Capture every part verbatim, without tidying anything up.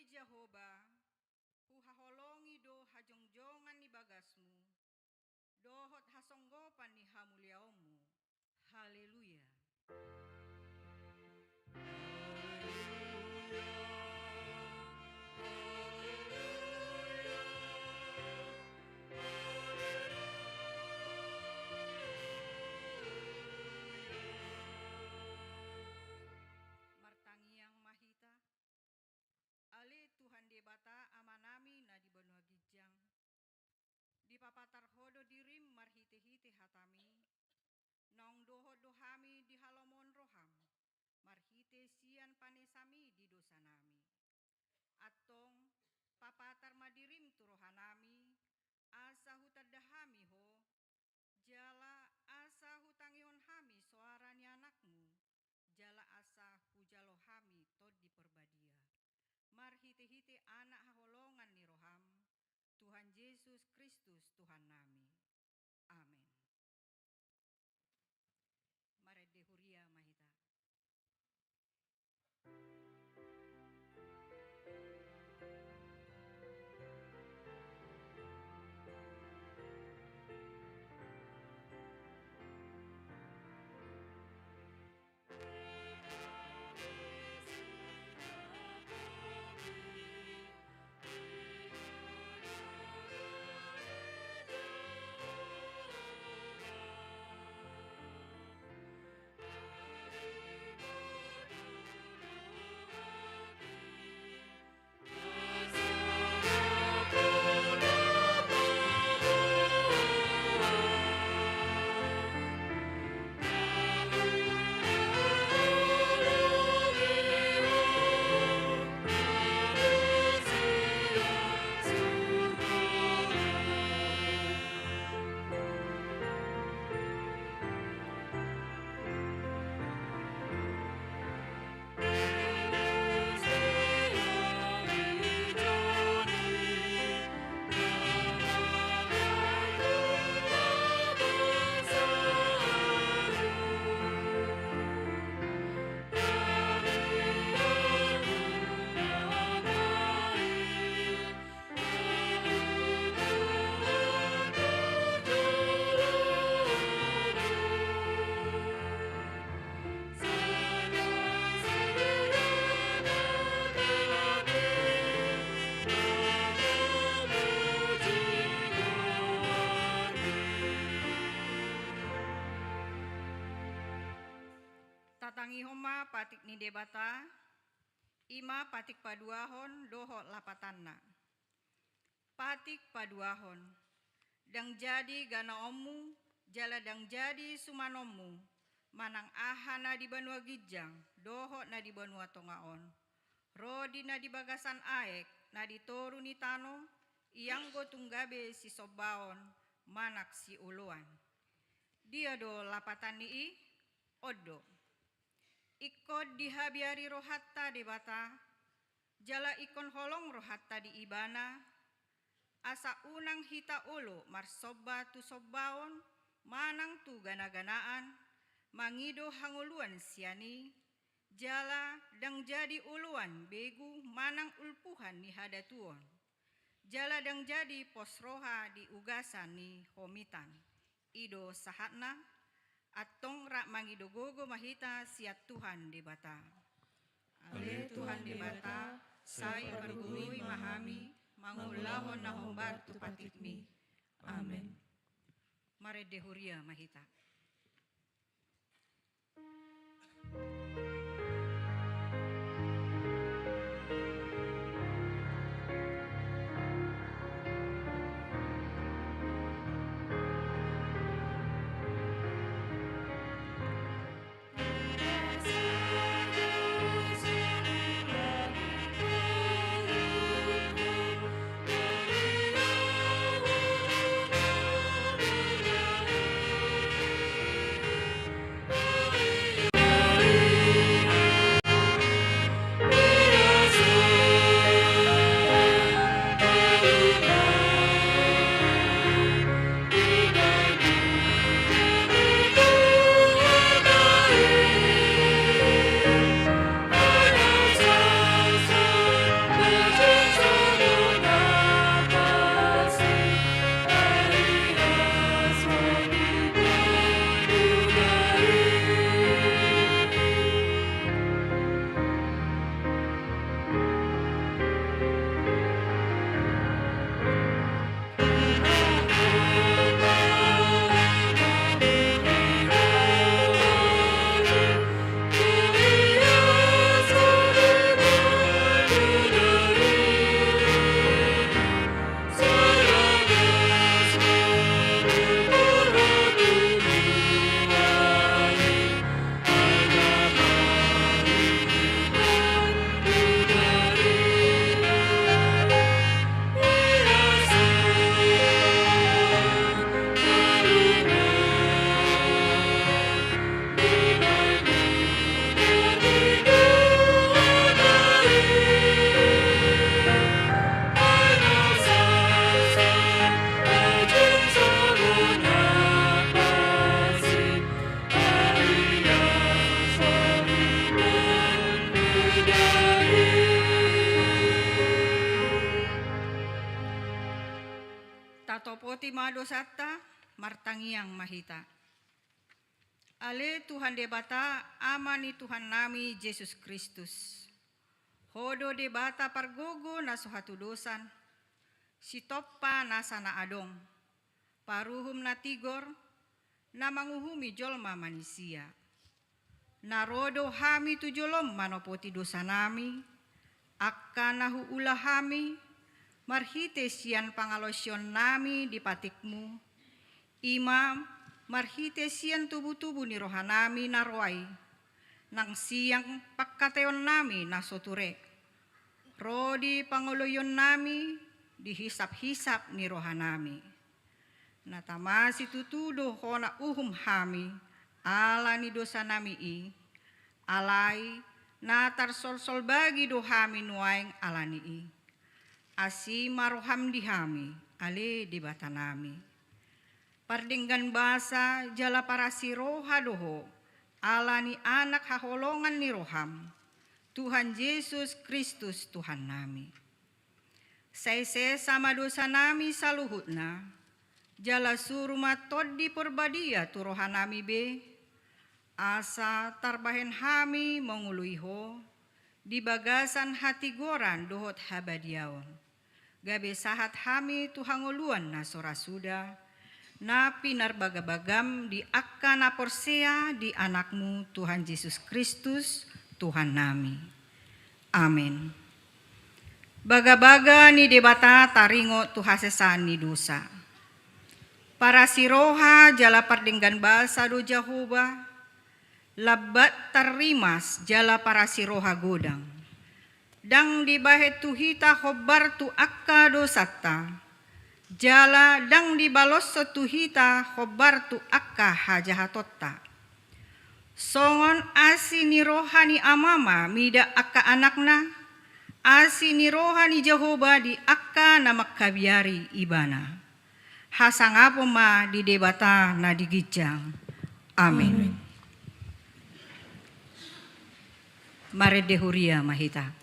Jahowa, huhaholongi do hajongjongan ni bagasmu, dohot hasonggopan ni hamuliaonmu. Haleluya. Martangiang ma hita. Ale Tuhan Debata Amanami na di banua ginjang, dipapatar Ho do dirim marhitehite hatami, naung dohot do hami di halomoan roham, marhite sian panesami di dosanami. Antong, papatar ma dirim tu rohanami, asa hutanda hami Ho, jala asa hutangihon hami soara ni Anakmu, jala asa hujalo hami Tondi Parbadia. Marhitehite Anak haholongan ni roham, Tuhan Jesus Kristus Tuhannami. Amen. Marende huria ma hita. Tatangihon ma patik ni Debata, i ma patik paduahon dohot lapatanna. Patik paduahon. Ndang jadi ganaonmu, jala ndang jadi sumanonmu, manang aha na di banua ginjang dohot na di banua tonga on, ro di na di bagasan aek na di toru ni tano, ianggo tung gabe sisombaon manang sioloan. Dia do lapatan ni i? On do. Ingkon dihabiari rohanta Debata, jala ingkon holong rohanta di Ibana, asa unang hita olo marsomba tu sombaon manang tu ganaganaan, mangido hangoluan sian i, jala ndang jadi oloan begu manang ulpuhan ni hadatuon, jala ndang jadi pos roha di ugasan ni homitan. I do sahatna. Antong rap mangido gogo ma hita sian Tuhan Debata. Ale Tuhan Debata, sai pargogoi ma hami mangulahon na hombar tu patikmi. Amen. Marende huria ma hita. Ima dosanta, martangiang ma hita. Ale Tuhan Debata, Ama ni Tuhannami Jesus Kristus. Ho do Debata pargogo na so hatudosan, sitompa nasa na adong, paruhum na tigor, na manguhumi jolma manisia. Na ro do hami tu jolom manopoti dosanami, angka na huula hami, marhite sian pangalaosionnami di patikmu, ima marhite sian tubutubu ni rohanami na ro ai, nang sian pangkataionnami na so ture. Ro di pangoloionnami, di hisaphisap ni rohanami. Na tama situtu do hona uhum hami, ala ni dosanami i, alai na tarsolsol bagi do hami nuaeng ala ni i. Asi ma roham di hami, ale Debatanami. Pardenggan basa jala parasi roha do ho, ala ni Anak haholongan ni roham, Tuhan Jesus Kristus Tuhannami. Sai sesa ma dosanami saluhutna, jala suru ma Tondi Porbadia tu rohanami be, asa tarbahen hami mangoloi ho di bagasan hatigoran dohot habadiaon, gabe sahat hami tu hangoluan na so ra suda, na pinarbagabagam di angka na porsea di Anakmu Tuhan Jesus Kristus, Tuhannami. Amen. Bagabaga ni Debata taringot tu hasesaan ni dosa. Parasi roha jala pardenggan basa do Jahowa, lambat tarrimas jala parasi roha godang. Ndang dibahen tu hita hombar tu angka dosanta, jala ndang dibaloshon tu hita hombar tu angka hajahatonta. Songon asi ni roha ni ama ma mida angka anakna, asi ni roha ni Jahowa di angka na mangkabiari Ibana. Hasangapon ma di Debata na di ginjang. Amen. Amen. Marende huria ma hita.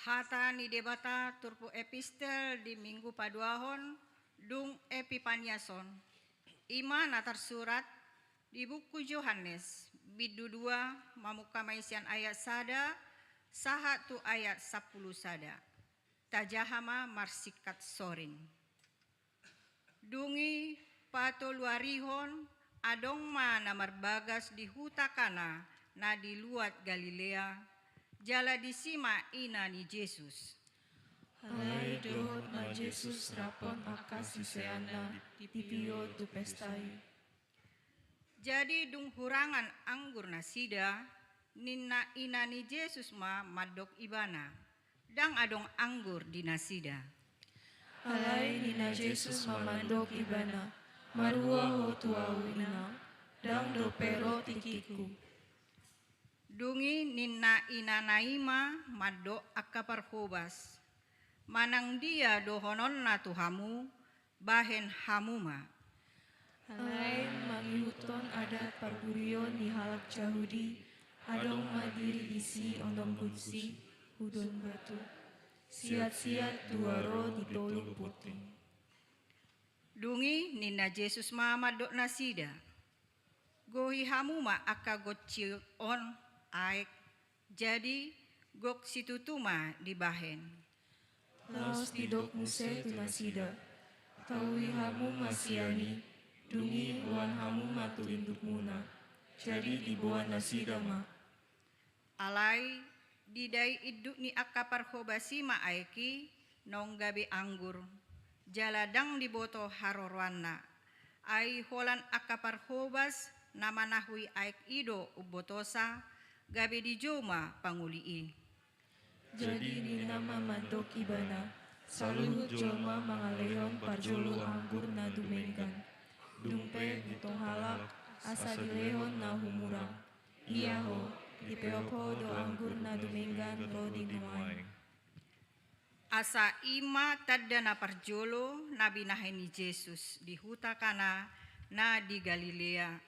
Hata ni Debata turpuk epistel di Minggu paduahon, Dung Epipanias on, i ma na tarsurat di buku Johannes, bindu dua, mamungka ma i sian ayat sada sahat tu ayat sampulu sada. Tajaha ma marsingkat soring. Dung i patoluarihon, adong ma na marbagas di huta Kana na di luat Galilea, jala disi ma ina ni Jesus. Alai dohot ma Jesus rap dohot angka siseanna dipio tu pesta i. Jadi dung hurangan anggur nasida, ninna ina ni Jesus ma mandok ibana, ndang adong anggur di nasida. Alai ninna Jesus ma mandok ibana, marua ho tu ahu ina, ndang dope ro tingkingku. Dung i ninna inana i ma mandok angka parhobas, manang dia dohononna tu hamu, bahen hamu ma. Alai mangihuthon adat pargurion ni halak Jahudi, adong ma diri disi onom gunsi, hudon batu, siatsiat dua ro di tolu punting. Dung i ninna Jesus ma mandok nasida, gohi hamu ma angka gonsi on aek, jadi gok situtu ma dibahen. Laos didok muse tu nasida, taui hamu ma sian i, dung i boan hamu ma tu indukmuna. Jadi diboan nasida ma. Alai didai induk ni angka parhobas i ma aek i naung gabe anggur, jala ndang diboto haroroanna. Ai holan angka parhobas na manahui aek i do umbotosa, gabe dijou ma pangoli i. Jadi ninna ma mandok ibana, saluhut jolma mangalehon parjolo anggur na dumenggan. Dung pe mintong halak, asa dilehon na humurang. Ia ho, dipeop ho do anggur na dumenggan ro di nuaeng. Asa i ma tanda na parjolo na binahen ni Jesus di huta Kana na di Galilea,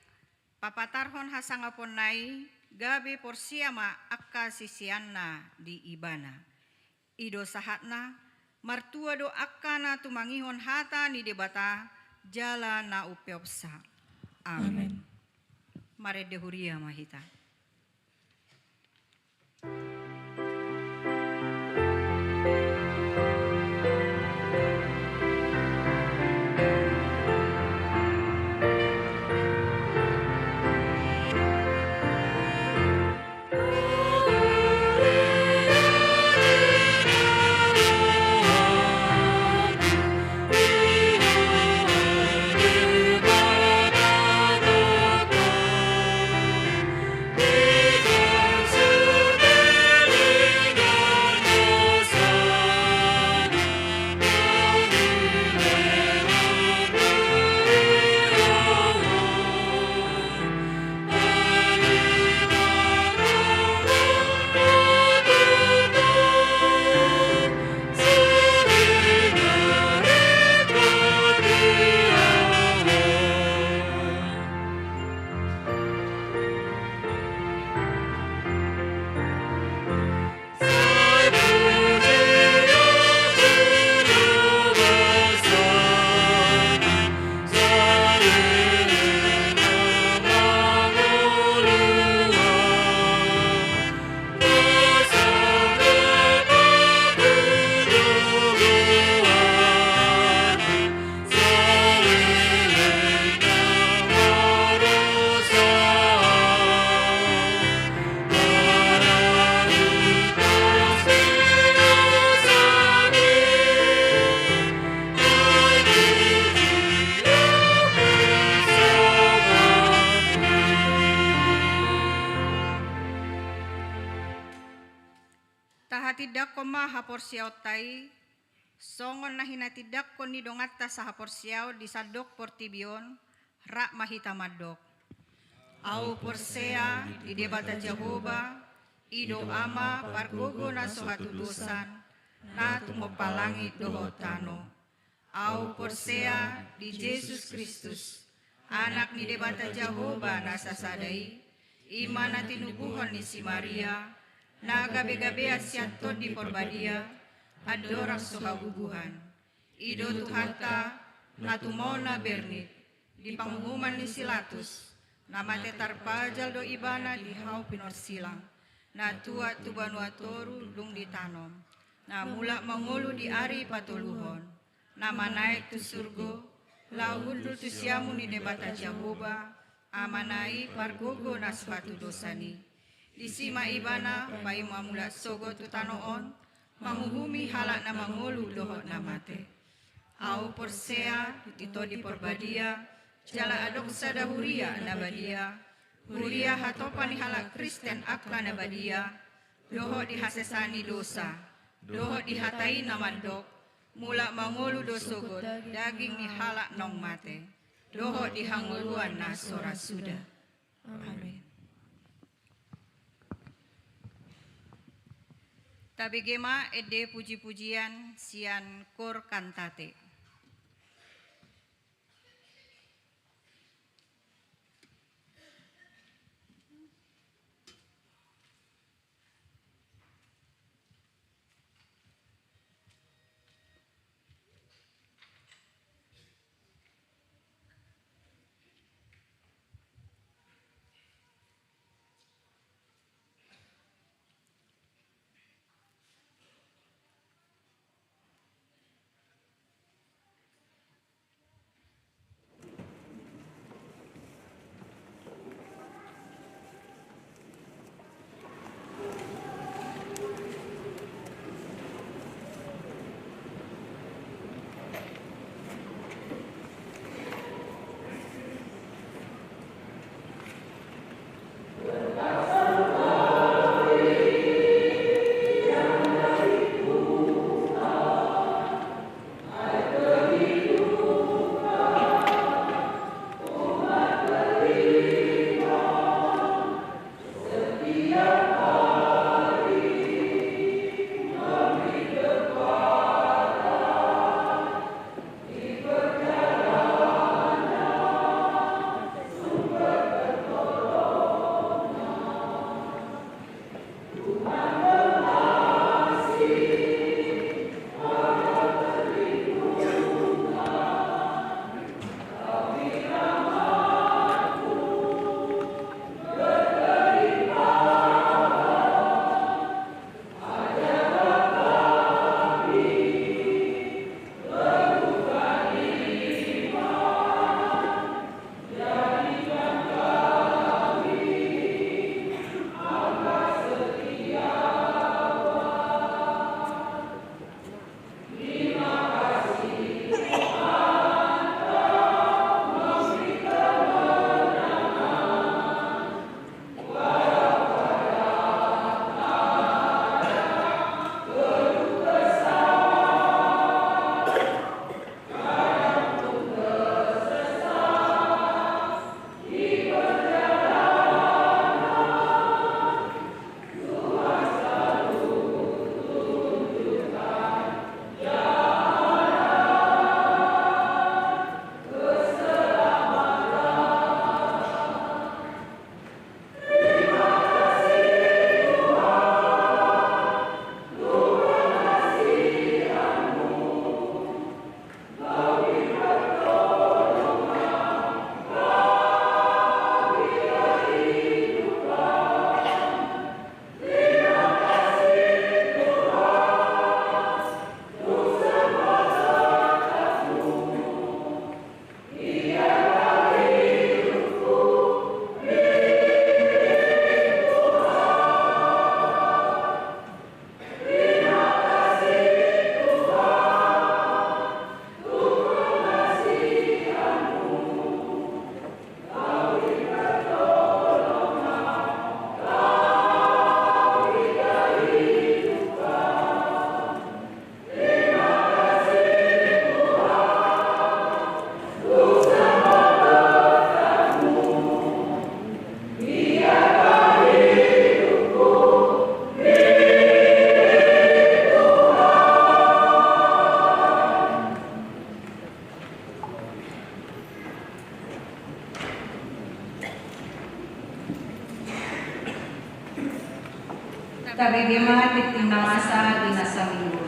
papatarhon hasangaponna i, gabe porsea ma angka siseanna di ibana. I do sahatna, martua do angka na tumangihon hata ni Debata jala na umpeopsa. Amen. Amen. Marende huria ma hita. Tahatindangkon ma haporseaonta i, songon na hinatindangkon ni donganta sahaporseaon di sandok portibi on, rap ma hita mandok. Ahu porsea di Debata Jahowa, i do Ama pargogo na so hatudosan, na tumompa langit dohot tano. Ahu porsea di Jesus Kristus, Anak ni Debata Jahowa na sasada i, i ma na tinubuhon ni si Maria, na gabegabean sian Tondi Porbadia, andorang so habubuhan. I do Tuhanta, na tumona Bernit, di panguhuman ni si Latus, na mate tarpajal do ibana di hau pinorsilang, na tuat tu banua toru dung ditanom, na mulak mangolu di ari patoluhon, na manaek tu surgo, laho hundul tu siamun ni Debata Jahowa, Amana i pargogo na so hatudosan i. Disi ma ibana paima mulak sogot tu tano on, manguhumi halak na mangolu dohot na mate. Ahu porsea di Tondi Parbadia, jala adong sada huria na badia, huria hatopan ni halak Kristen angka na badia, dohot di hasesaan ni dosa, dohot di hata i na mandok, mulak mangolu do sogot daging ni halak naung mate, dohot di hangoluan na so ra suda. Amin. Tabege ma ende puji-pujian sian Koor Kantate. Tabege ma tingting na masa di na saminggu.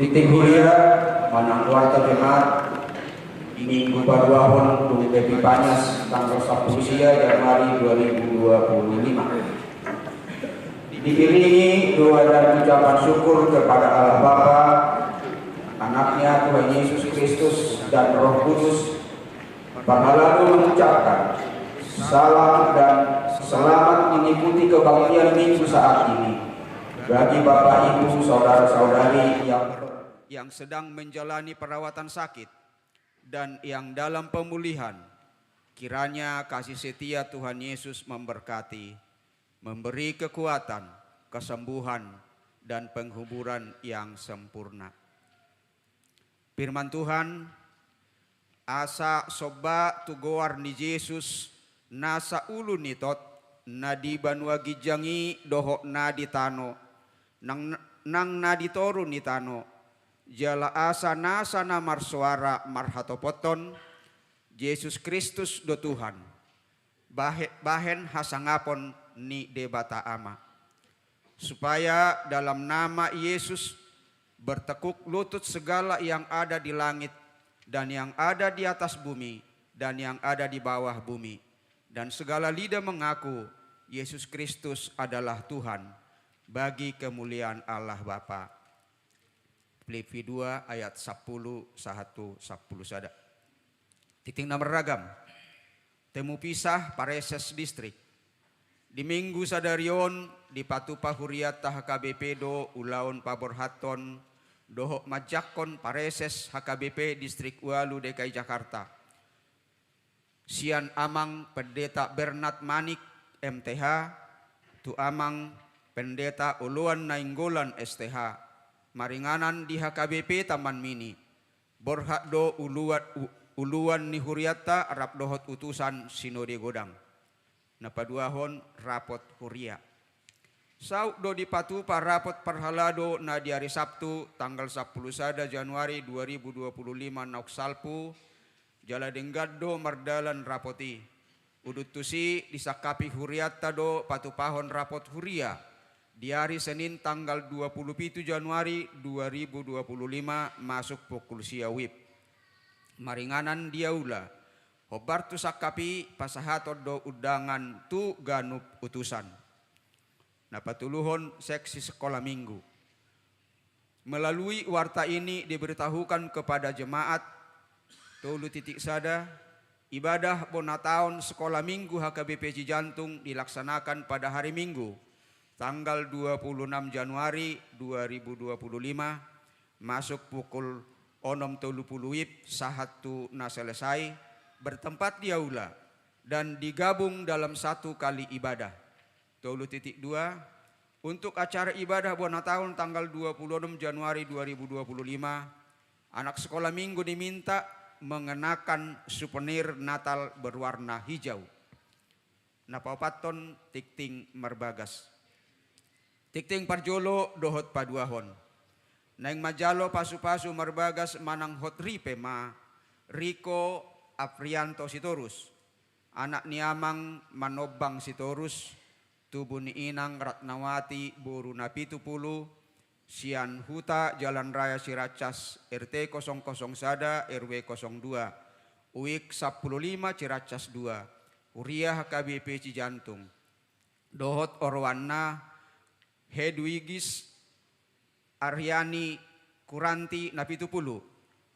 Titik huria manang warta Jemaat di Minggu paduahon tu Epipanias tanggal sampulu sia Januari dua ribu dua puluh lima. Diiringi doa dan ucapan syukur kepada Allah Bapa, Anaknya Tuhan Yesus Kristus, dan Roh Kudus, parhalado mengucapkan salam dan selamat mengikuti kebaktian Minggu saat ini bagi Bapak, Ibu, saudara-saudari yang yang sedang menjalani perawatan sakit dan yang dalam pemulihan. Kiranya kasih setia Tuhan Yesus memberkati, memberi kekuatan, kesembuhan, dan penghiburan yang sempurna. Firman Tuhan, asa somba tu goar ni Jesus, na saulu ni tot, na di banua ginjang i dohot na di tano, nang, nang na di toru ni tano, jala asa nasa na marsoara marhatopothon, Jesus Kristus do Tuhan, bahe-, bahen hasangapon ni Debata Ama. Supaya dalam nama Yesus bertekuk lutut segala yang ada di langit dan yang ada di atas bumi dan yang ada di bawah bumi, dan segala lidah mengaku Yesus Kristus adalah Tuhan, bagi kemuliaan Allah Bapa. Filipi dua ayat sampulu sahat tu sampulu sada. Titik na marragam. Temu pisah pareses distrik. Di Minggu sadari on dipatupa hurianta H K B P do ulaon paborhathon dohot manjangkon pareses H K B P Distrik Ualu D K I Jakarta. Sian Amang Pendeta Bernard Manik, M T H, tu Amang Pendeta Oloan Nainggolan, S T H, maringanan di H K B P Taman Mini. Borhat do uluan, u-, uluan ni hurianta rap dohot utusan Sinode Godang. Na paduahon, rapot huria. Saut do dipatupa rapot parhalado na di ari Sabtu tanggal sampulu sada Januari dua ribu dua puluh lima naung salpu, jala denggan do mardalan rapot i. Udut tusi disangkapi hurianta do patupahon rapot huria di ari Senin tanggal dua puluh pitu Januari dua ribu dua puluh lima masuk pukul sia wib. Maringanan di aula, hombar tu sangkap i pasahaton do undangan tu ganup utusan. Na patoluhon, seksi sekolah minggu. Melalui warta ini diberitahukan kepada jemaat, tolu titik sada, ibadah bona taon sekolah minggu H K B P Cijantung dilaksanakan pada hari Minggu, tanggal dua puluh enam Januari dua ribu dua puluh lima, masuk pukul onom tolu pulu wib sahat tu na selesai, bertempat di aula, dan digabung dalam satu kali ibadah. Tolu titik dua, untuk acara ibadah bona taon tanggal dua puluh enam Januari dua ribu dua puluh lima, anak sekolah minggu diminta mengenakan suvenir Natal berwarna hijau. Na paopathon, tingting marbagas. Tingting parjolo dohot paduahon. Naeng manjalo pasupasu marbagas manang hot ripe ma Riko Afrianto Sitorus, anak ni Amang Manombang Sitorus, tubu ni Inang Ratnawati, boru Napitupulu, sian Huta Jalan Raya Ciracas, R T kosong kosong sada, R W kosong dua, UIK sampulu lima Ciracas dua, huria H K B P Cijantung. Dohot oroanna, Hedwigis Aryani Kuranti Napitupulu,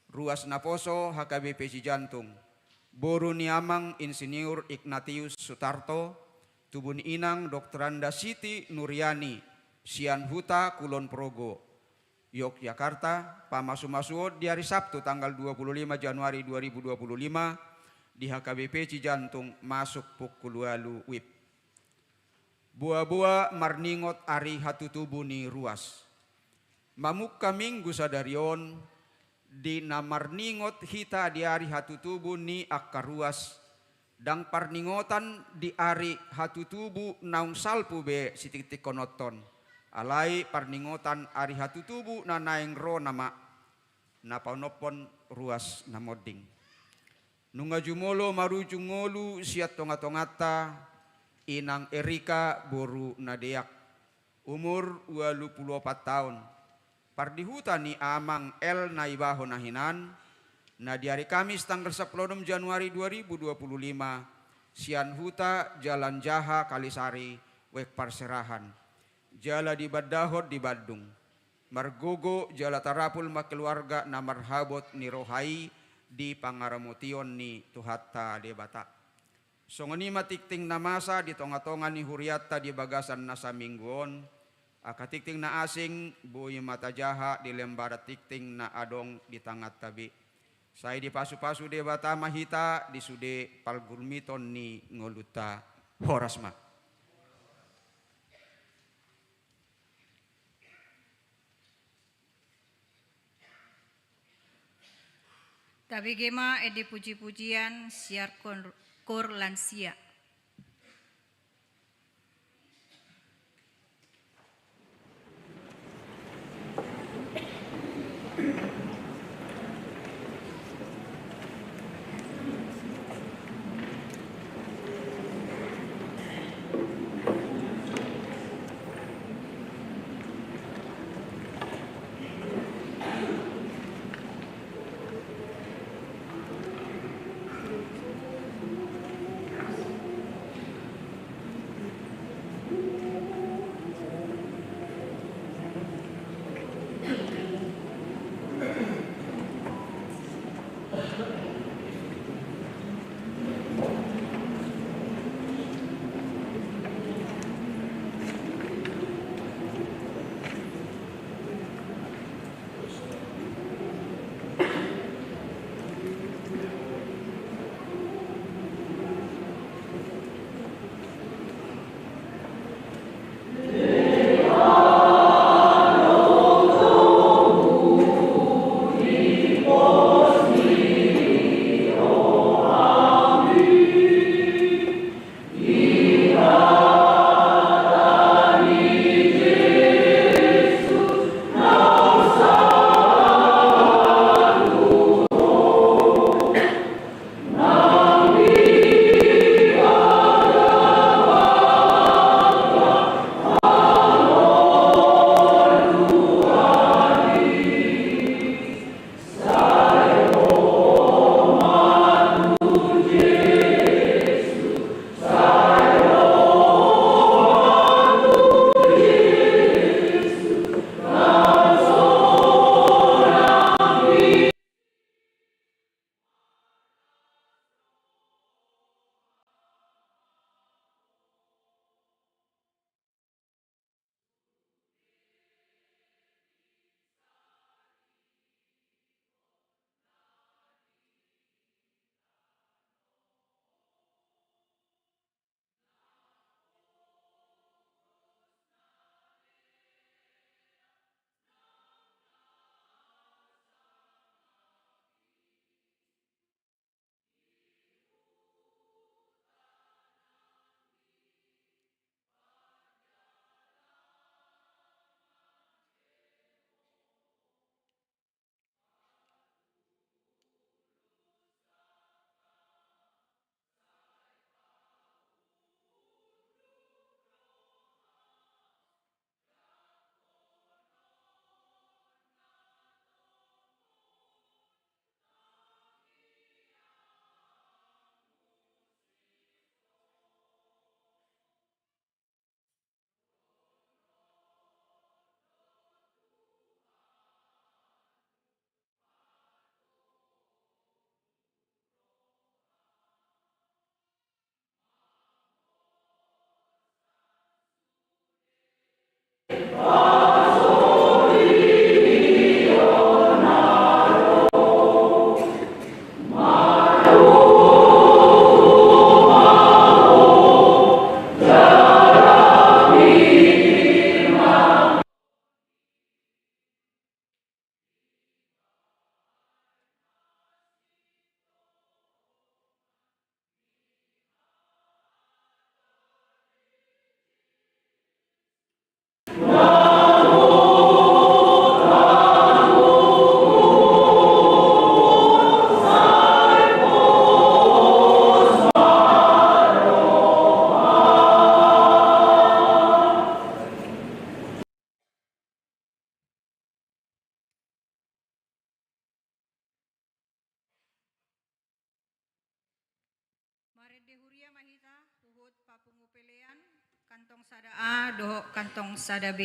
ruas naposo H K B P Cijantung, boru ni Amang Insinyur Ignatius Sutarto, tubu ni Inang Doktoranda Siti Nuriani, sian Huta Kulon Progo, Yogyakarta, pamasumasuon di ari Sabtu tanggal dua puluh lima Januari dua ribu dua puluh lima di H K B P Cijantung masuk pukul ualu wib. Boaboa marningot ari hatutubu ni ruas. Mamungka Minggu sadari on, di na marningot hita di ari hatutubu ni angka ruas, ndang parningotan di ari hatutubu naung salpu be sitiktikkononton, alai parningotan ari hatutubu na naeng ro nama, na paonomhon ruas na monding. Nunga jumolo marujung ngolu sian tongatonganta Inang Erika boru Nadeak, umur ualu pulu opat taon. Pardihuta ni Amang L Naibaho na hinan, na di ari Kamis tanggal sampulu onom Januari dua ribu dua puluh lima, sian huta Jalan Jaha Kalisari, Wek Parserahan, jala dibandahon di Bandung. Margogo jala tarapul ma keluarga na marhabot ni roha i di pangaramotion ni Tuhanta Debata. Songon i ma tingting na masa di tonga-tonga ni hurianta di bagasan na saminggu on, angka tingting na asing boi ma tajaha di lembaran tingting na adong di tanganta be. Sai dipasu-pasu Debata ma hita di sude pargulmiton ni ngolunta. Horas ma. Tabege ma ende puji-pujian sian kor, kor lansia. Sada A dohot kantong sada B.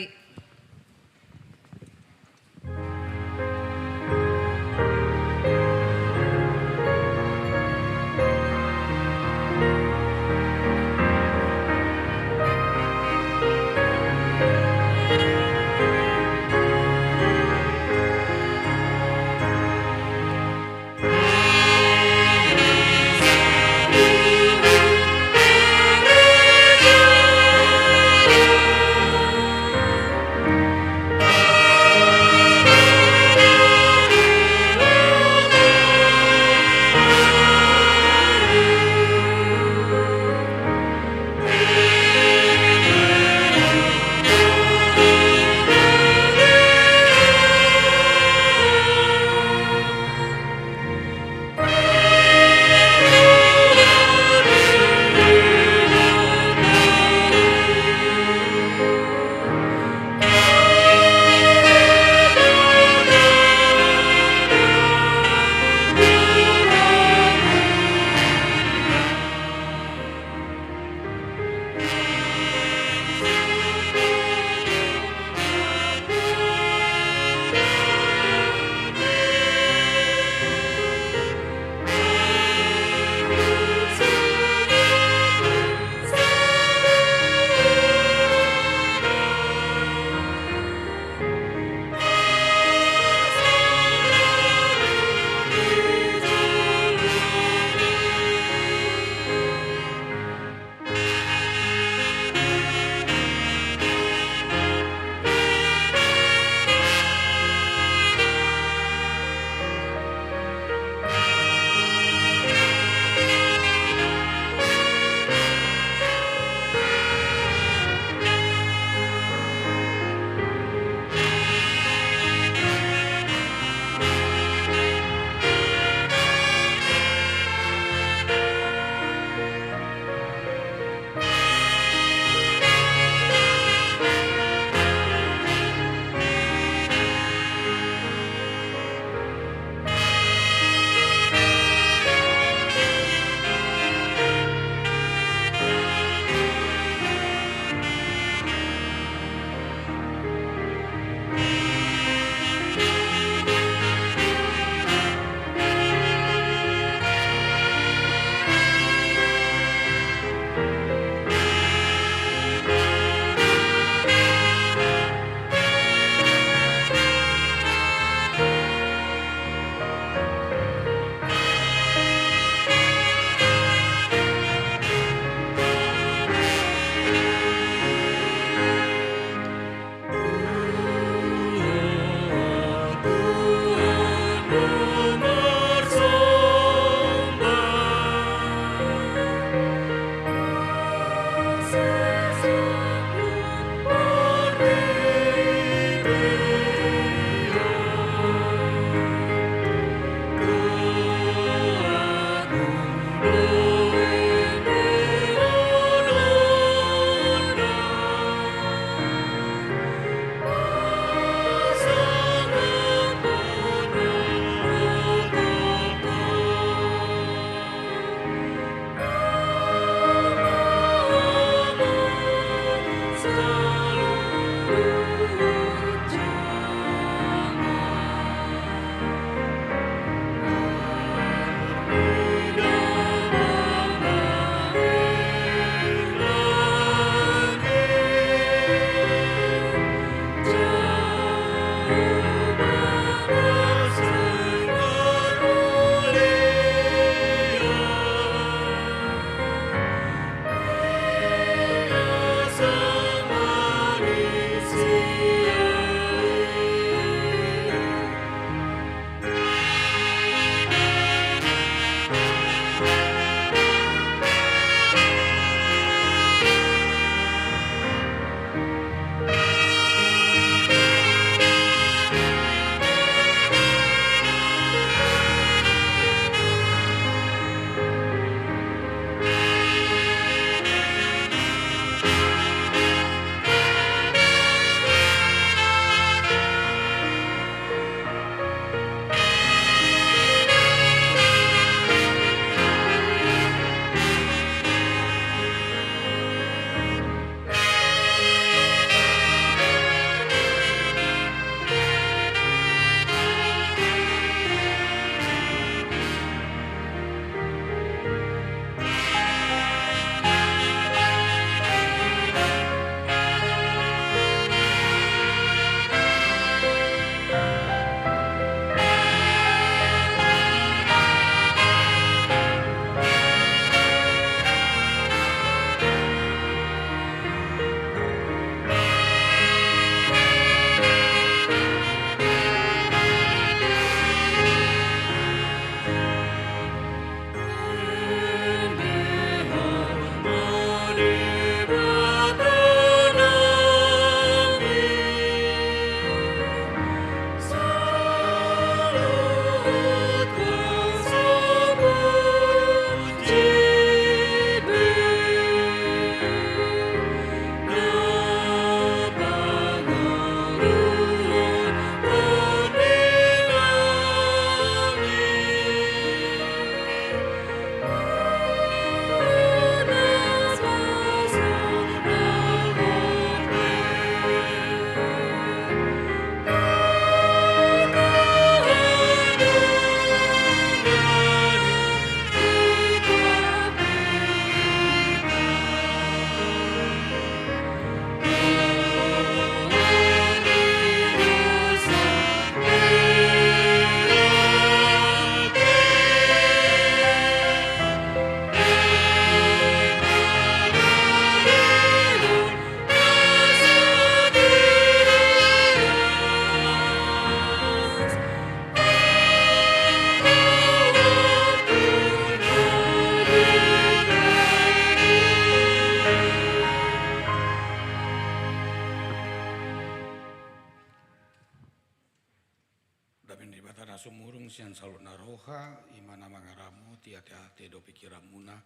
Hata na sumurung sian saluhutna roha, i ma na mangaramoti ateate dohot pingkiranmuna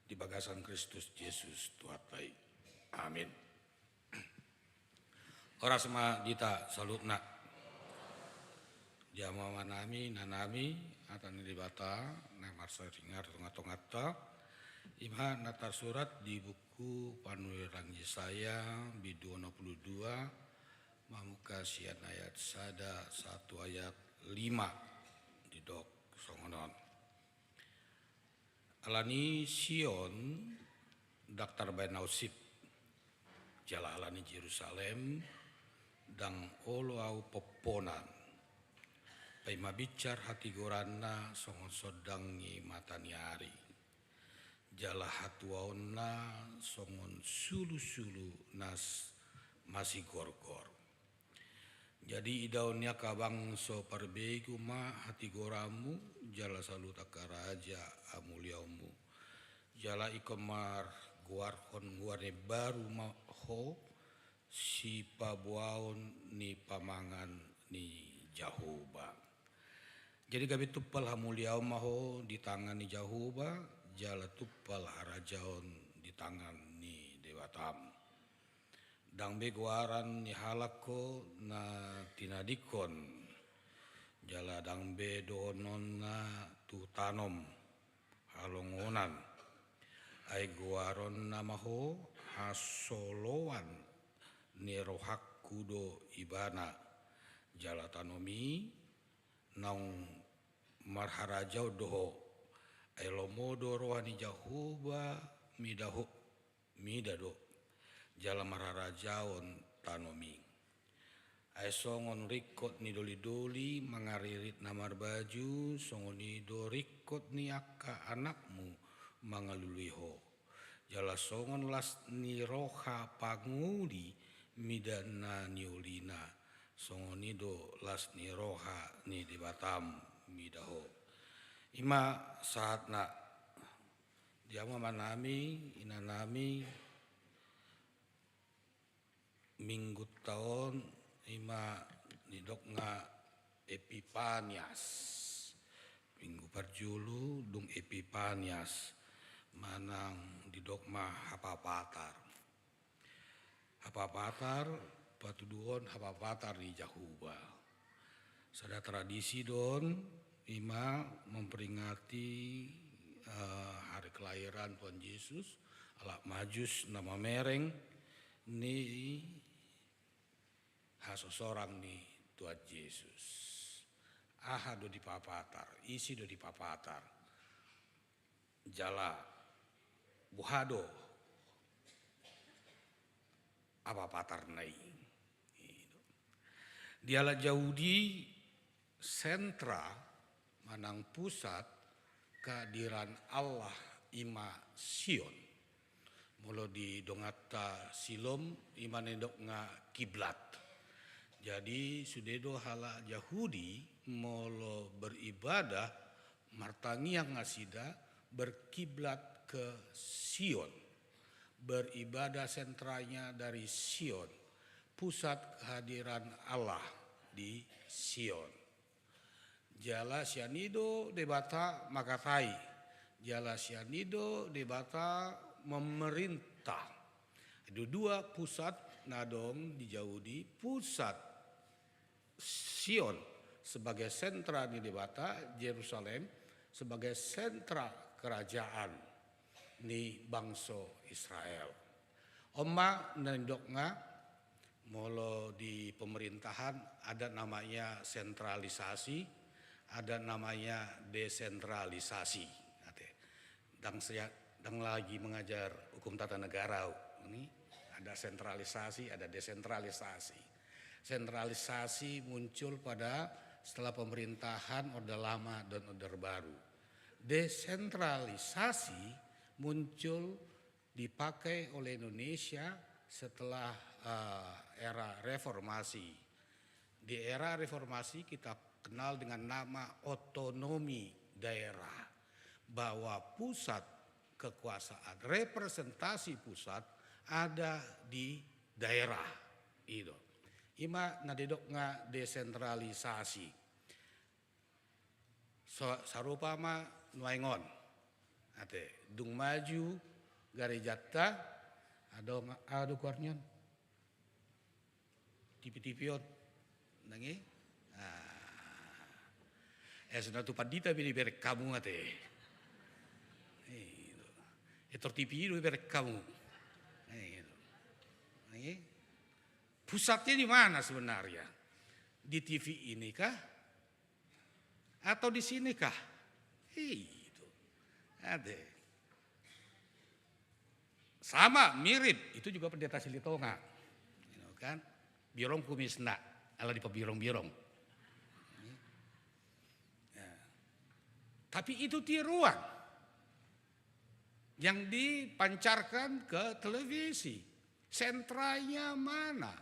di bagasan Kristus Jesus Tuhanta i. Amin. Horas ma di hita saluhutna. Di hamu amanami, inanami, hata ni Debata na marsaringar di tongatonganta, i ma na tarsurat di buku panurirang Jesaya, bindu onom pulu dua, mamungka sian ayat sada sahat tu ayat lima. Didok songon on. Alani Sion ndang tarbaen Ahu sip, jala alani Jerusalem ndang olo Ahu pomponan. Paima binsar hatigoranna songon sondang ni mata ni ari, jala hatuaonna songon sulusulu na s-, masigorgor. Jadi idaon ni angka bangso parbegu ma hatigoranmu, jala saluhut angka raja hamuliaonmu. Jala ingkon margoarhon goar na imbaru ma ho, sipaboaon ni pamangan ni Jahowa. Jadi gabe tumpal hamuliaon ma ho di tangan ni Jahowa, jala tumpal harajaon di tangan ni Debatam. Ndang be goaran ni halak ho na tinadingkon, jala ndang be dohononna tu tanom halongonan. Ai goaronna ma ho hasoloan ni rohangku do ibana, jala tanom i naung marharajaon do ho. Ai lomo do roha ni Jahowa mida ho, mida do, jala marharajaon tanom i. Ai songon ringkot ni dolidoli mangaririt na marbaju, songon i do ringkot ni angka anakmu mangalului ho. Jala songon las ni roha pangoli mida na niolina, songon i do las ni roha ni Debatam mida ho. I ma sahatna. Di hamu amanami, inanami, minggunta on i ma didok nga Epipanias. Minggu parjolo dung Epipanias, manang didok ma Hapapatar. Hapapatar, patuduhon hapapatar ni Jahowa. Sada tradisi do on, i ma memperingati, eh, hari kelahiran Tuhan Yesus, halak Majus na mamereng ni hasosorang ni Tuhan Yesus. Aha do dipapatar, ise do dipapatar. Jala boha do hapapatarna i. Di halak Jahudi, sentra manang pusat kehadiran Allah i ma Sion. Molo di donganta Silom, i ma na nidok nga kiblat. Jadi sude do halak Jahudi molo beribadah, martangiang nasida berkiblat ke Sion. Beribadah sentralnya dari Sion. Pusat kehadiran Allah di Sion. Jala sian i do Debata mangkatai. Jala sian i do Debata memerintah. Dua-dua pusat na adong di Jahudi, pusat Sion sebagai sentra ni Debata, Jerusalem sebagai sentra kerajaan ni bangso Israel. On ma na nidok nga molo di pemerintahan ada namanya sentralisasi, ada namanya desentralisasi. Ate. Ndang saya, ndang lagi mengajar hukum tata negara. Ini ada sentralisasi, ada desentralisasi. Sentralisasi muncul pada setelah pemerintahan Orde Lama dan Orde Baru. Desentralisasi muncul dipakai oleh Indonesia setelah, eh, era reformasi. Di era reformasi kita kenal dengan nama otonomi daerah, bahwa pusat kekuasaan, representasi pusat ada di daerah. Itu. I ma na didok nga desentralisasi. So, sarupa ma nuaeng on. Ate, dung maju garejanta, adong, aha do goarna on? T V-T V on. Nang i? Ah. Eh, songon na tu pandita pe dibereng hamu ate. Eh, gitu. Eh, tor T V do dibereng hamu. Eh, gitu. Nang i? Pusatnya di mana sebenarnya? Di T V ini kah? Atau di sini kah? Itu. Ate. Sama, mirip. Itu juga Pendeta Silitonga. Gitu kan? Birong kumisna. Ala dipabirong-birong. Ya. Tapi itu tiruan yang dipancarkan ke televisi. Sentralnya mana?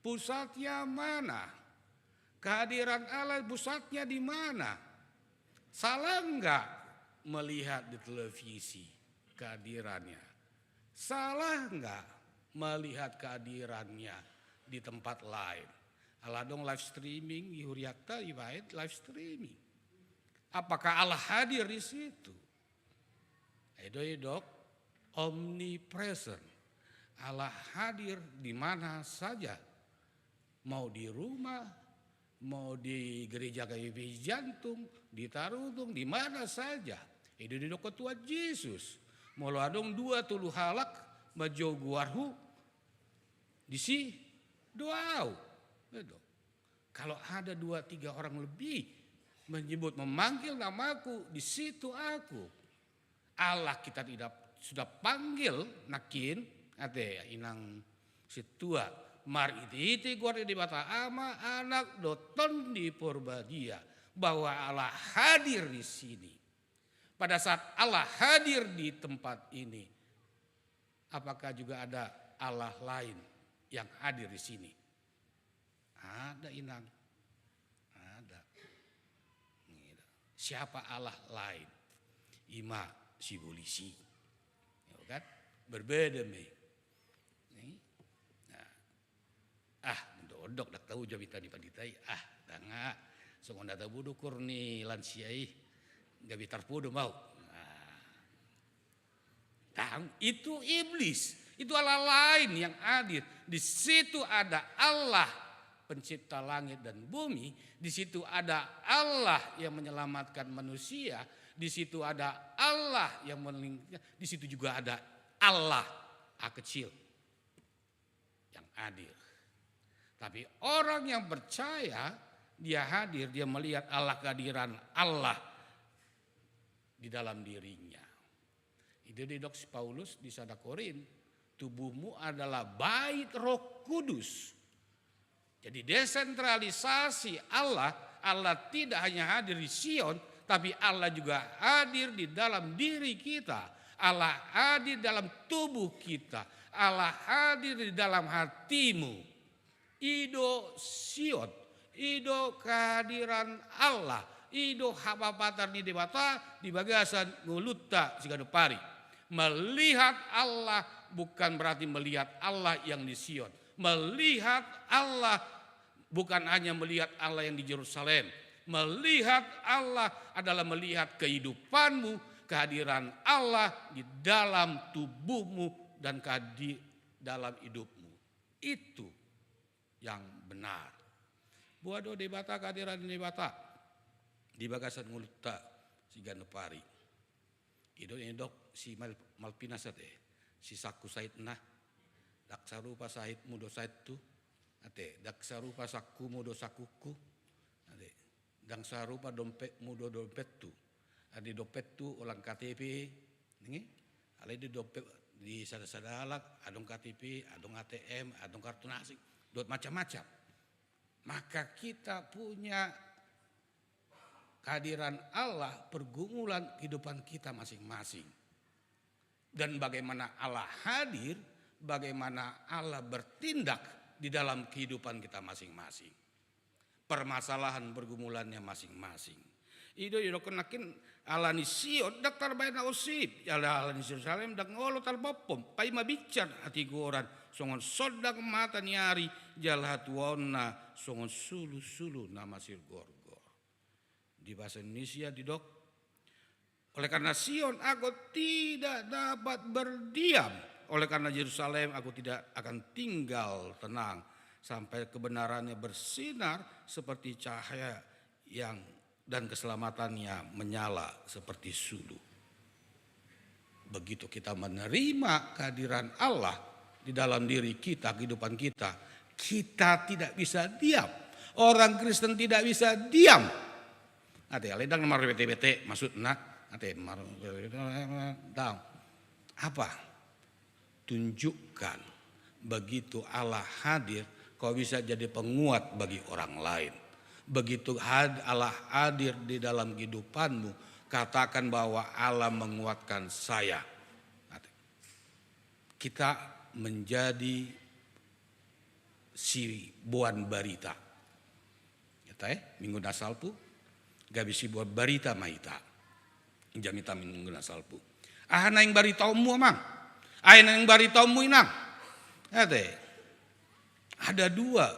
Pusatnya mana? Kehadiran Allah pusatnya di mana? Salah nggak melihat di televisi kehadirannya? Salah nggak melihat kehadirannya di tempat lain? Ala adong live streaming, di hurianta dibaen live streaming. Apakah Allah hadir di situ? Ai do didok omnipresent. Allah hadir di mana saja. Mau di rumah, mau di gereja K P P Jantung, di Tarutung, di mana saja. Ai do didok Tuhan Jesus. Molo adong dua tolu halak manjou goarhu, disi do Ahu. Gitu. Kalau ada dua tiga orang lebih menyebut, memanggil namaku, di situ Aku. Allah kita tidak sudah panggil nangkin, ate inang sintua, marhite-hite goar ni Debata Ama, Anak, dohot Tondi Porbadia, bahwa Allah hadir di sini. Pada saat Allah hadir di tempat ini, apakah juga ada Allah lain yang hadir di sini? Ada, inang. Ada. Gitu. Siapa Allah lain? Ima sibolis i. Ya kan? Berbeda ma i. Nih. Nah. Ah, ondok-ondok, ndang tau jo hita ni pandita i. Ah, ndang, ah. Songon na tabo do ukur ni lansia i. Gabe tarpodo ma au. Nah. Tang, itu iblis. Itu Allah lain yang hadir. Di situ ada Allah, pencipta langit dan bumi. Di situ ada Allah yang menyelamatkan manusia. Di situ ada Allah yang melindungi. Di situ juga ada Allah, A kecil, yang hadir. Tapi orang yang percaya, dia hadir, dia melihat Allah, kehadiran Allah di dalam dirinya. I do didok si Paulus di sada Korint, tubuhmu adalah bait Roh Kudus. Jadi desentralisasi Allah, Allah tidak hanya hadir di Sion, tapi Allah juga hadir di dalam diri kita. Allah hadir dalam tubuh kita. Allah hadir di dalam hatimu. I do Sion, i do kehadiran Allah, i do hapapatar ni Debata di bagasan ngolunta siganup ari. Melihat Allah bukan berarti melihat Allah yang di Sion. Melihat Allah bukan hanya melihat Allah yang di Yerusalem. Melihat Allah adalah melihat kehidupanmu, kehadiran Allah di dalam tubuhmu dan kehadi-, dalam hidupmu. Itu yang benar. Boha do Debata, kehadiran Debata di bagasan ngolunta siganup ari. I do didok si Mal-, Malvinas ate, si sangku sahitna. Ndang sarupa sahitmu dohot sahithu. Ate, ndang sarupa sangkumu dohot sangkuku. Ate, ndang sarupa dompetmu dohot dompethu. Ate, dompethu holan K T P, nang i? Alai di dompet, di sada-sada halak, adong K T P, adong A T M, adong kartu nasi, dohot macam-macam. Maka kita punya kehadiran Allah, pergumulan kehidupan kita masing-masing. Dan bagaimana Allah hadir, bagaimana Allah bertindak di dalam kehidupan kita masing-masing. Permasalahan pergumulannya masing-masing. I do didok nangkin, ala ni Sion ndang tarbaen na osip, jala ala ni Yerusalem ndang olo tarpompom, paima bincar hatigoran songon sondang mata ni ari, jala hatuaonna songon sulu-sulu na masirgorgor. Di bahasa Indonesia didok, "Oleh karena Sion, aku tidak dapat berdiam. Oleh karena Yerusalem, aku tidak akan tinggal tenang sampai kebenarannya bersinar seperti cahaya yang, dan keselamatannya menyala seperti sulu." Begitu kita menerima kehadiran Allah di dalam diri kita, kehidupan kita, kita tidak bisa diam. Orang Kristen tidak bisa diam. Ate, alai ndang marbete-bete maksudna. Ate, mar-, ndang. Apa? Tunjukkan, begitu Allah hadir, kau bisa jadi penguat bagi orang lain. Begitu had-, Allah hadir di dalam kehidupanmu, katakan bahwa Allah menguatkan saya. Kita menjadi siboan barita. Ate, minggu na salpu, gabe siboan barita ma hita. Jamita minggu na salpu. Aha naeng baritaonmu, amang? Aha naeng baritaonmu, inang? Ate, ada dua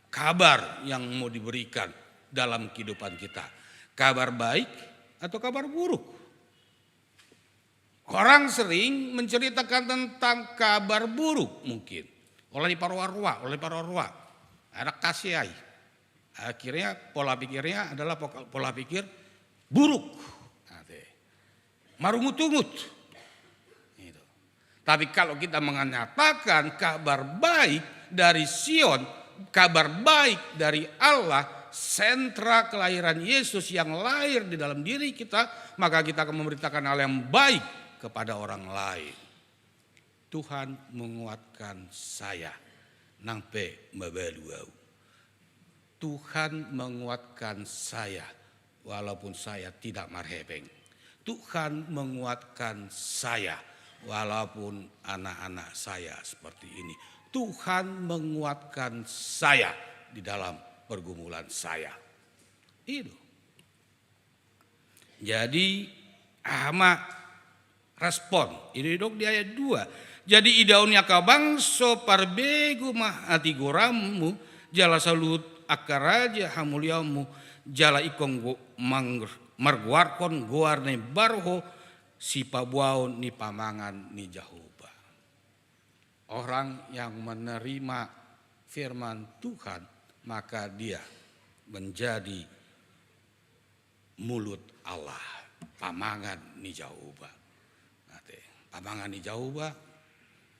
kabar yang mau diberikan dalam kehidupan kita. Kabar baik atau kabar buruk? Orang sering menceritakan tentang kabar buruk mungkin. Ola diparoa-roa, ola diparoa-roa. Anak kasih ai. Akhirnya pola pikirnya adalah pola, pola pikir buruk. Ate. Marungut-ungut. Gitu. Tapi kalau kita menyatakan kabar baik dari Sion, kabar baik dari Allah, sentra kelahiran Yesus yang lahir di dalam diri kita, maka kita akan memberitakan hal yang baik kepada orang lain. Tuhan menguatkan saya, nang pe mabalu au. Tuhan menguatkan saya, walaupun saya tidak marhepeng. Tuhan menguatkan saya, walaupun anak-anak saya seperti ini. Tuhan menguatkan saya di dalam pergumulan saya. Itu. Jadi, aha ma respon? I do didok di ayat dua. Jadi idaon ni angka bangso parbegu ma hatigoranmu, jala saluhut angka raja hamuliaonmu, jala ingkon go-, mang-, margoarhon goar na imbar ho sipaboaon ni pamangan ni Jahowa. Orang yang menerima firman Tuhan, maka dia menjadi mulut Allah, pamangan ni Jahowa. Ate, pamangan ni Jahowa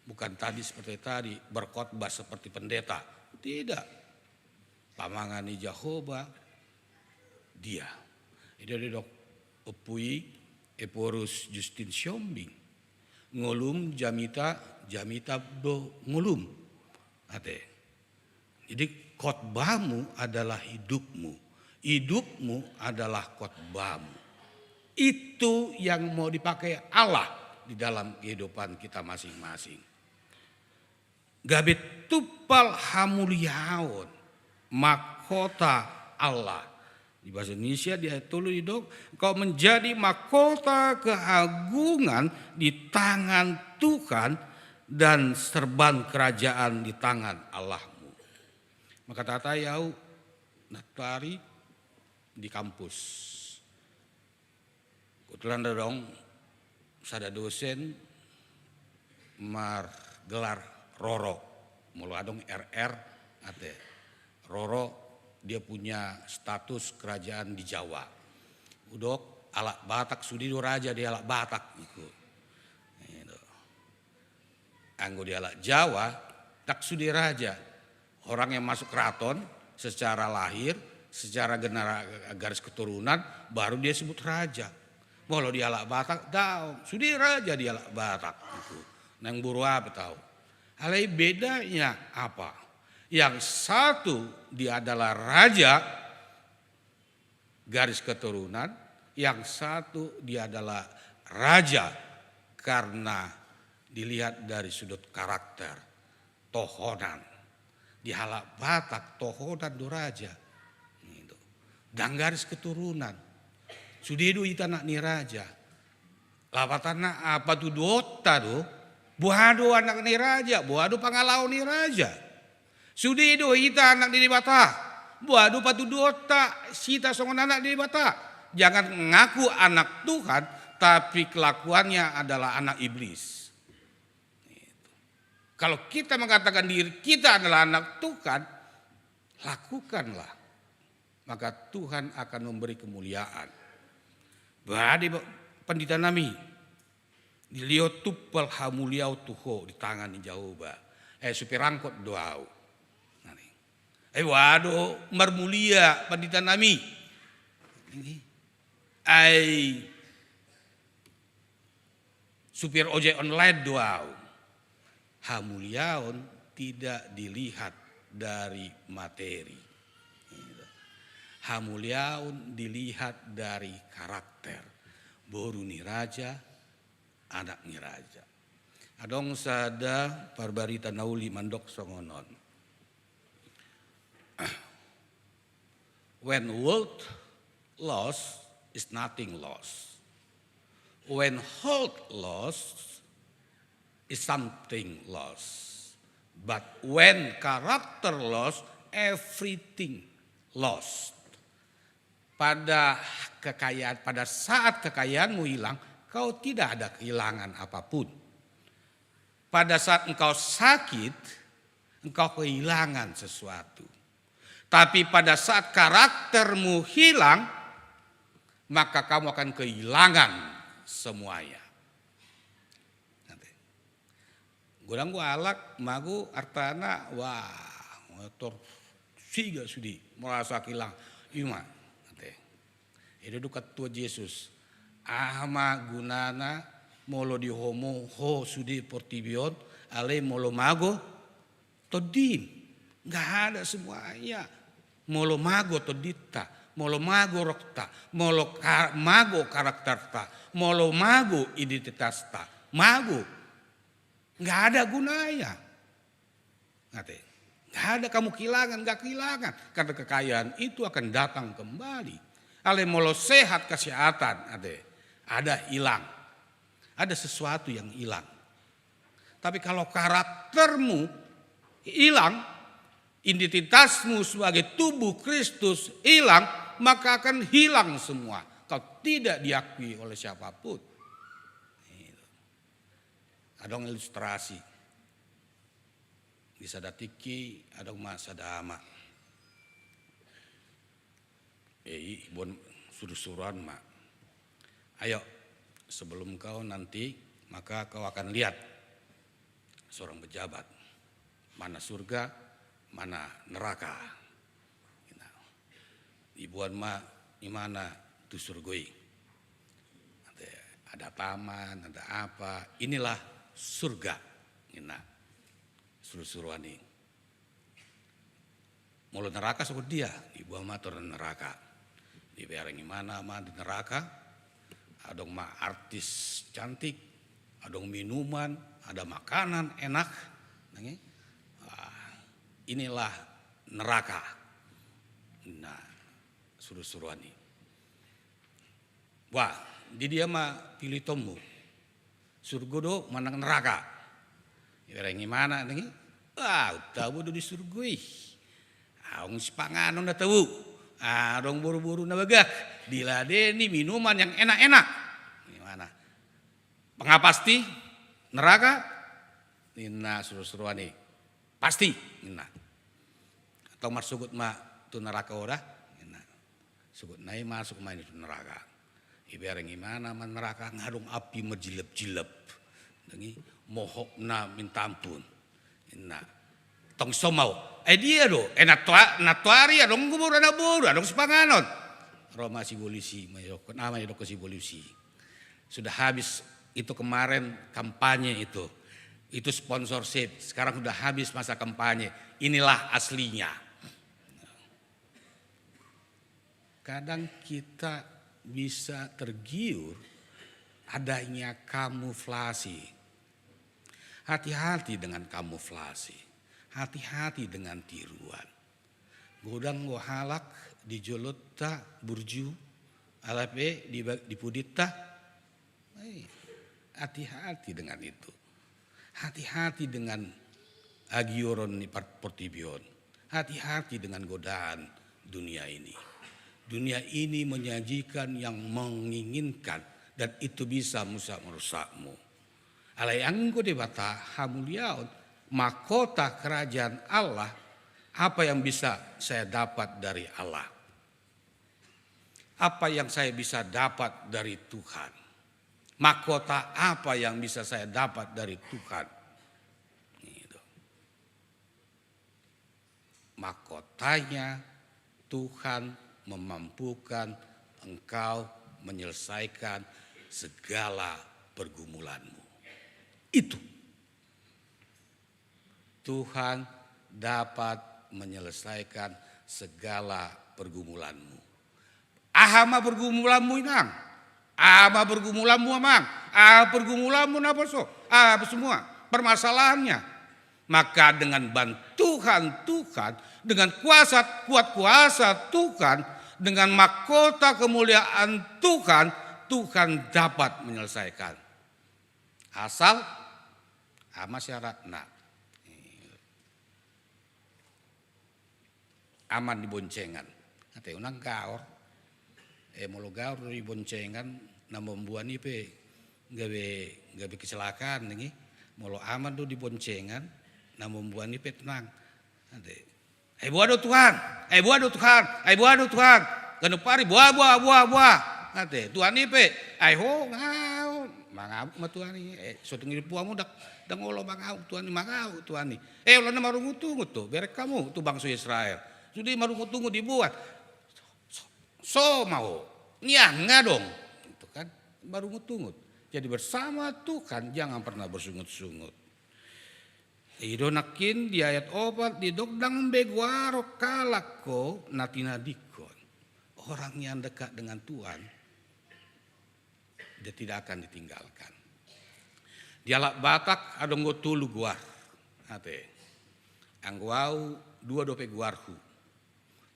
bukan tadi seperti tadi, berkhotbah seperti pendeta. Tidak. Pamangan ni Jahowa, dia. I do didok ompu i, Ephorus Justin Siombing. Ngolum jamita, jamita do ngolum. Ate. Jadi, khotbahmu adalah hidupmu. Hidupmu adalah khotbahmu. Itu yang mau dipakai Allah di dalam kehidupan kita masing-masing. Gabe tumpal hamuliaon, mahkota Allah. Di bahasa Indonesia, di ayat tolu didok, "Engkau menjadi mahkota keagungan di tangan Tuhan dan serban kerajaan di tangan Allahmu." Mangkatai au nantoari di kampus. Kebetulan adong sada dosen margelar Roro. Molo adong R R, ate. Roro, dia punya status kerajaan di Jawa. Hudok, halak Batak sude do raja di halak Batak, gitu. Gitu. Anggo di halak Jawa, ndang sude raja. Orang yang masuk keraton secara lahir, secara genera-, garis keturunan, baru dia sebut raja. Molo di halak Batak, daong, sude raja di halak Batak. Gitu. Naeng boru aha pe tahu. Alai bedanya apa? Yang satu dia adalah raja, garis keturunan, yang satu dia adalah raja karena dilihat dari sudut karakter, tohonan. Di halak Batak, tohonan do raja. Gitu. Ndang garis keturunan. Sude do hita anak ni raja. Lapatanna, apa tuduhonta do? Boha do anak ni raja, boha do pangalaho ni raja? Sude do hita anak ni Debata. Boha do patuduhonta, hita songon anak Debata. Jangan ngaku anak Tuhan, tapi kelakuannya adalah anak iblis. Kalau kita mengatakan diri kita adalah anak Tuhan, lakukanlah. Maka Tuhan akan memberi kemuliaan. Boha do, pandita nami, dilehon tumpal hamuliaon tu ho di tangan ni Jahowa. Eh, supir angkot do ahu. Ai boha do marmulia, pandita nami? Ai supir ojek online do ahu. Hamuliaon tidak dilihat dari materi. Hamuliaon dilihat dari karakter. Boru ni raja, anak ni raja. Adong sada parbarita na uli mandok songon on. When wealth lost, is nothing lost. When health lost, is something lost. But when character lost, everything lost. Pada kekayaan, pada saat kekayaanmu hilang, kau tidak ada kehilangan apapun. Pada saat engkau sakit, engkau kehilangan sesuatu. Tapi pada saat karaktermu hilang, maka kamu akan kehilangan semuanya. Godang do halak mago artana, wah, motor siga sude, merasa kehilangan. Ima, ate. Ida do katua Jesus. Aha ma gunana molo di ho mo, ho sude portibi on, alai molo mago tondim. Nggak ada semuanya. Molo mago tondinta, molo mago rohta, molo ka-, mago karakterta, molo mago identitasta, mago. Nggak ada gunanya. Ate. Nggak ada kamu kehilangan, nggak kehilangan. Karena kekayaan itu akan datang kembali. Alai molo sehat kesehatan, ate, ada hilang. Ada sesuatu yang hilang. Tapi kalau karaktermu hilang, identitasmu sebagai tubuh Kristus hilang, maka akan hilang semua. Kau tidak diakui oleh siapapun. Adong ilustrasi. Di sada tingki, adong ma sada ama. Eh, i, bon, suru-suruan ma. Ayo, sebelum kau nanti, maka kau akan lihat seorang pejabat. Mana surga, mana neraka. Diboan ma imana tu surgo i. Ada taman, ada apa, inilah surga. Ina, suru-suruan i. Molo neraka songon dia, diboan ma tu neraka. Dibereng imana ma di neraka, adong ma artis cantik, adong minuman, ada makanan enak. Nang i, ah, inilah neraka. Nah, suru-suruan i. Wah, di dia ma pilitonmu. Surgo do manang neraka. Ibereng imana nang i. Ah, tabo do di surgo i. Adong sipanganon na tabo. Adong boru-boru na bagak. Diladeni minuman yang enak-enak. Imana. Nga pasti neraka? Ninna suru-suruan i. Pasti, ninna. Antong marsogot ma tu neraka ho da, ninna. Sogotna i masuk ma i tu neraka. Ibereng imana ma neraka, nga adong api marjilap-jilap. Nang i, mohopna minta ampun. Ninna. Tong somal. Eh, dia do. Eh, na tua-, na tuari adong boru, anak boru, adong sipanganon. Ro ma si polisi, ma didok, nama didok si polisi. Sudah habis itu kemarin kampanye itu. Itu sponsorship. Sekarang sudah habis masa kampanye. Inilah aslinya. Kadang kita bisa tergiur adanya kamuflasi. Hati-hati dengan kamuflasi. Hati-hati dengan tiruan. Godang do halak di jolonta burju, alai pe di ba-, di pudinta. Eh, hati-hati dengan itu. Hati-hati dengan hagioron ni par-, portibi on. Hati-hati dengan godaan dunia ini. Dunia ini menyajikan yang menginginkan, dan itu bisa merusak, merusakmu. Alai anggo Debata hamuliaon, mahkota kerajaan Allah, apa yang bisa saya dapat dari Allah? Apa yang saya bisa dapat dari Tuhan? Mahkota apa yang bisa saya dapat dari Tuhan? Gitu. Mahkotanya, Tuhan memampukan engkau menyelesaikan segala pergumulanmu. Itu. Tuhan dapat menyelesaikan segala pergumulanmu. Aha ma pergumulanmu, inang? Aha ma pergumulanmu, amang? Aha pergumulanmu, naposo? Aha semua permasalahannya? Maka dengan bantuan Tuhan, dengan kuasa, kuat kuasa Tuhan, dengan mahkota kemuliaan Tuhan, Tuhan dapat menyelesaikan. Asal ama syaratna. Aman di boncengan. Ate, unang gaor. Eh, molo gaor di boncengan, na mamboan i pe gabe, gabe kecelakaan, ningi. Molo aman do di boncengan, na mamboan i pe tenang. Ate. Ai boa do Tuhan, ai boa do Tuhan, ai boa do Tuhan. Ganup ari boa, boa, boa, boa. Ate, Tuhan i pe, ai ho, ngau. Mangabuk ma Tuhan i. Eh, so tung i puamu ndang, ndang olo mangabuk Tuhan i, mangabuk Tuhan i. Eh, olo na marungut-ungut tu, bereng hamu tu bangso Israel. Sude marungut-ungut diboan. So, so, so ma ho. Nian nga dong. Gitu kan. Marungut-ungut. Jadi bersama Tuhan jangan pernah bersungut-sungut. I do nangkin di ayat opat didok, ndang be goaron halak ho na tinadingkon. Orang yang dekat dengan Tuhan, dia tidak akan ditinggalkan. Di halak Batak adong do tolu goar. Ate. Anggo au dua dope goarhu.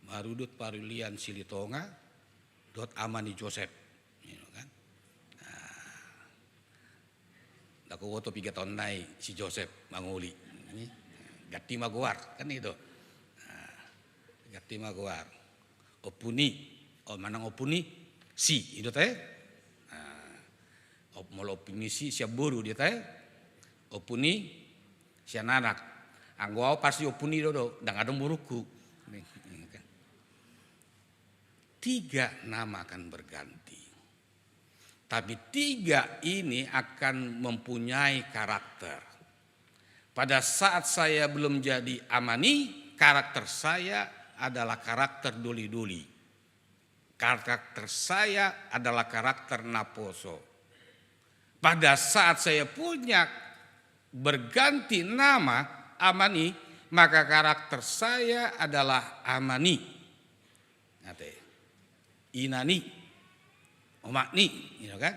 Marudut Parulian Silitonga, dohot ama ni Josep. Gitu kan. Nah, ndang huboto piga taon nai si Josep mangoli. Ganti ma goar, kan itu. Nah, ganti ma goar. Ompu ni, oh, manang ompu ni si, i do ate. Nah, op-, molo ompu ni si, sian boru do ate. Ompu ni sian anak. Anggo au pasti ompu ni do, do, ndang adong borungku. Tiga nama akan berganti. Tapi tiga ini akan mempunyai karakter. Pada saat saya belum jadi ama ni, karakter saya adalah karakter doli-doli. Karakter saya adalah karakter naposo. Pada saat saya punya, berganti nama ama ni, maka karakter saya adalah ama ni. Ate. Ina ni. Omak ni, gitu kan.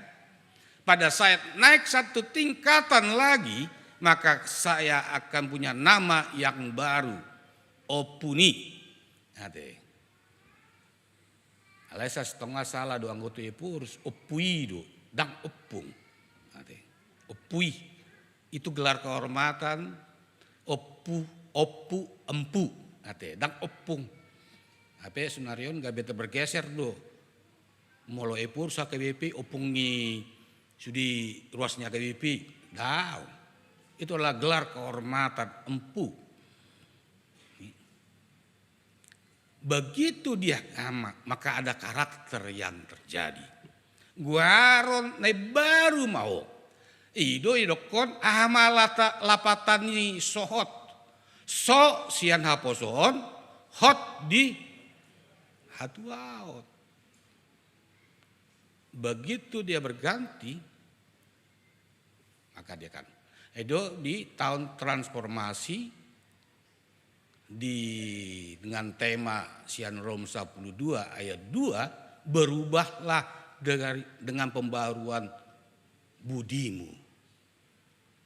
Pada saat naik satu tingkatan lagi, maka saya akan punya nama yang baru. Ompu ni. Ate. Alai sasintongna sala do anggo tu Ephorus, ompu i do, ndang ompung. Ate. Ompu i. Itu gelar kehormatan, ompu, ompu, empu. Ate, ndang ompung. Hape saonari on gabe terbergeser do. Molo Ephorus H K B P, ompung ni sude ruas ni H K B P. Daong. Itu adalah gelar kehormatan, empu. Begitu dia ama, maka ada karakter yang terjadi. Goaron na imbaru ma ho. I do didokkon, aha ma lata-, lapatan ni so hot. So sian haposoon, hot di hatuaon. Begitu dia berganti, maka dia kan. I do di tahun transformasi di, dengan tema sian Rom sepuluh dua ayat dua, "Berubahlah dengan, dengan pembaruan budimu."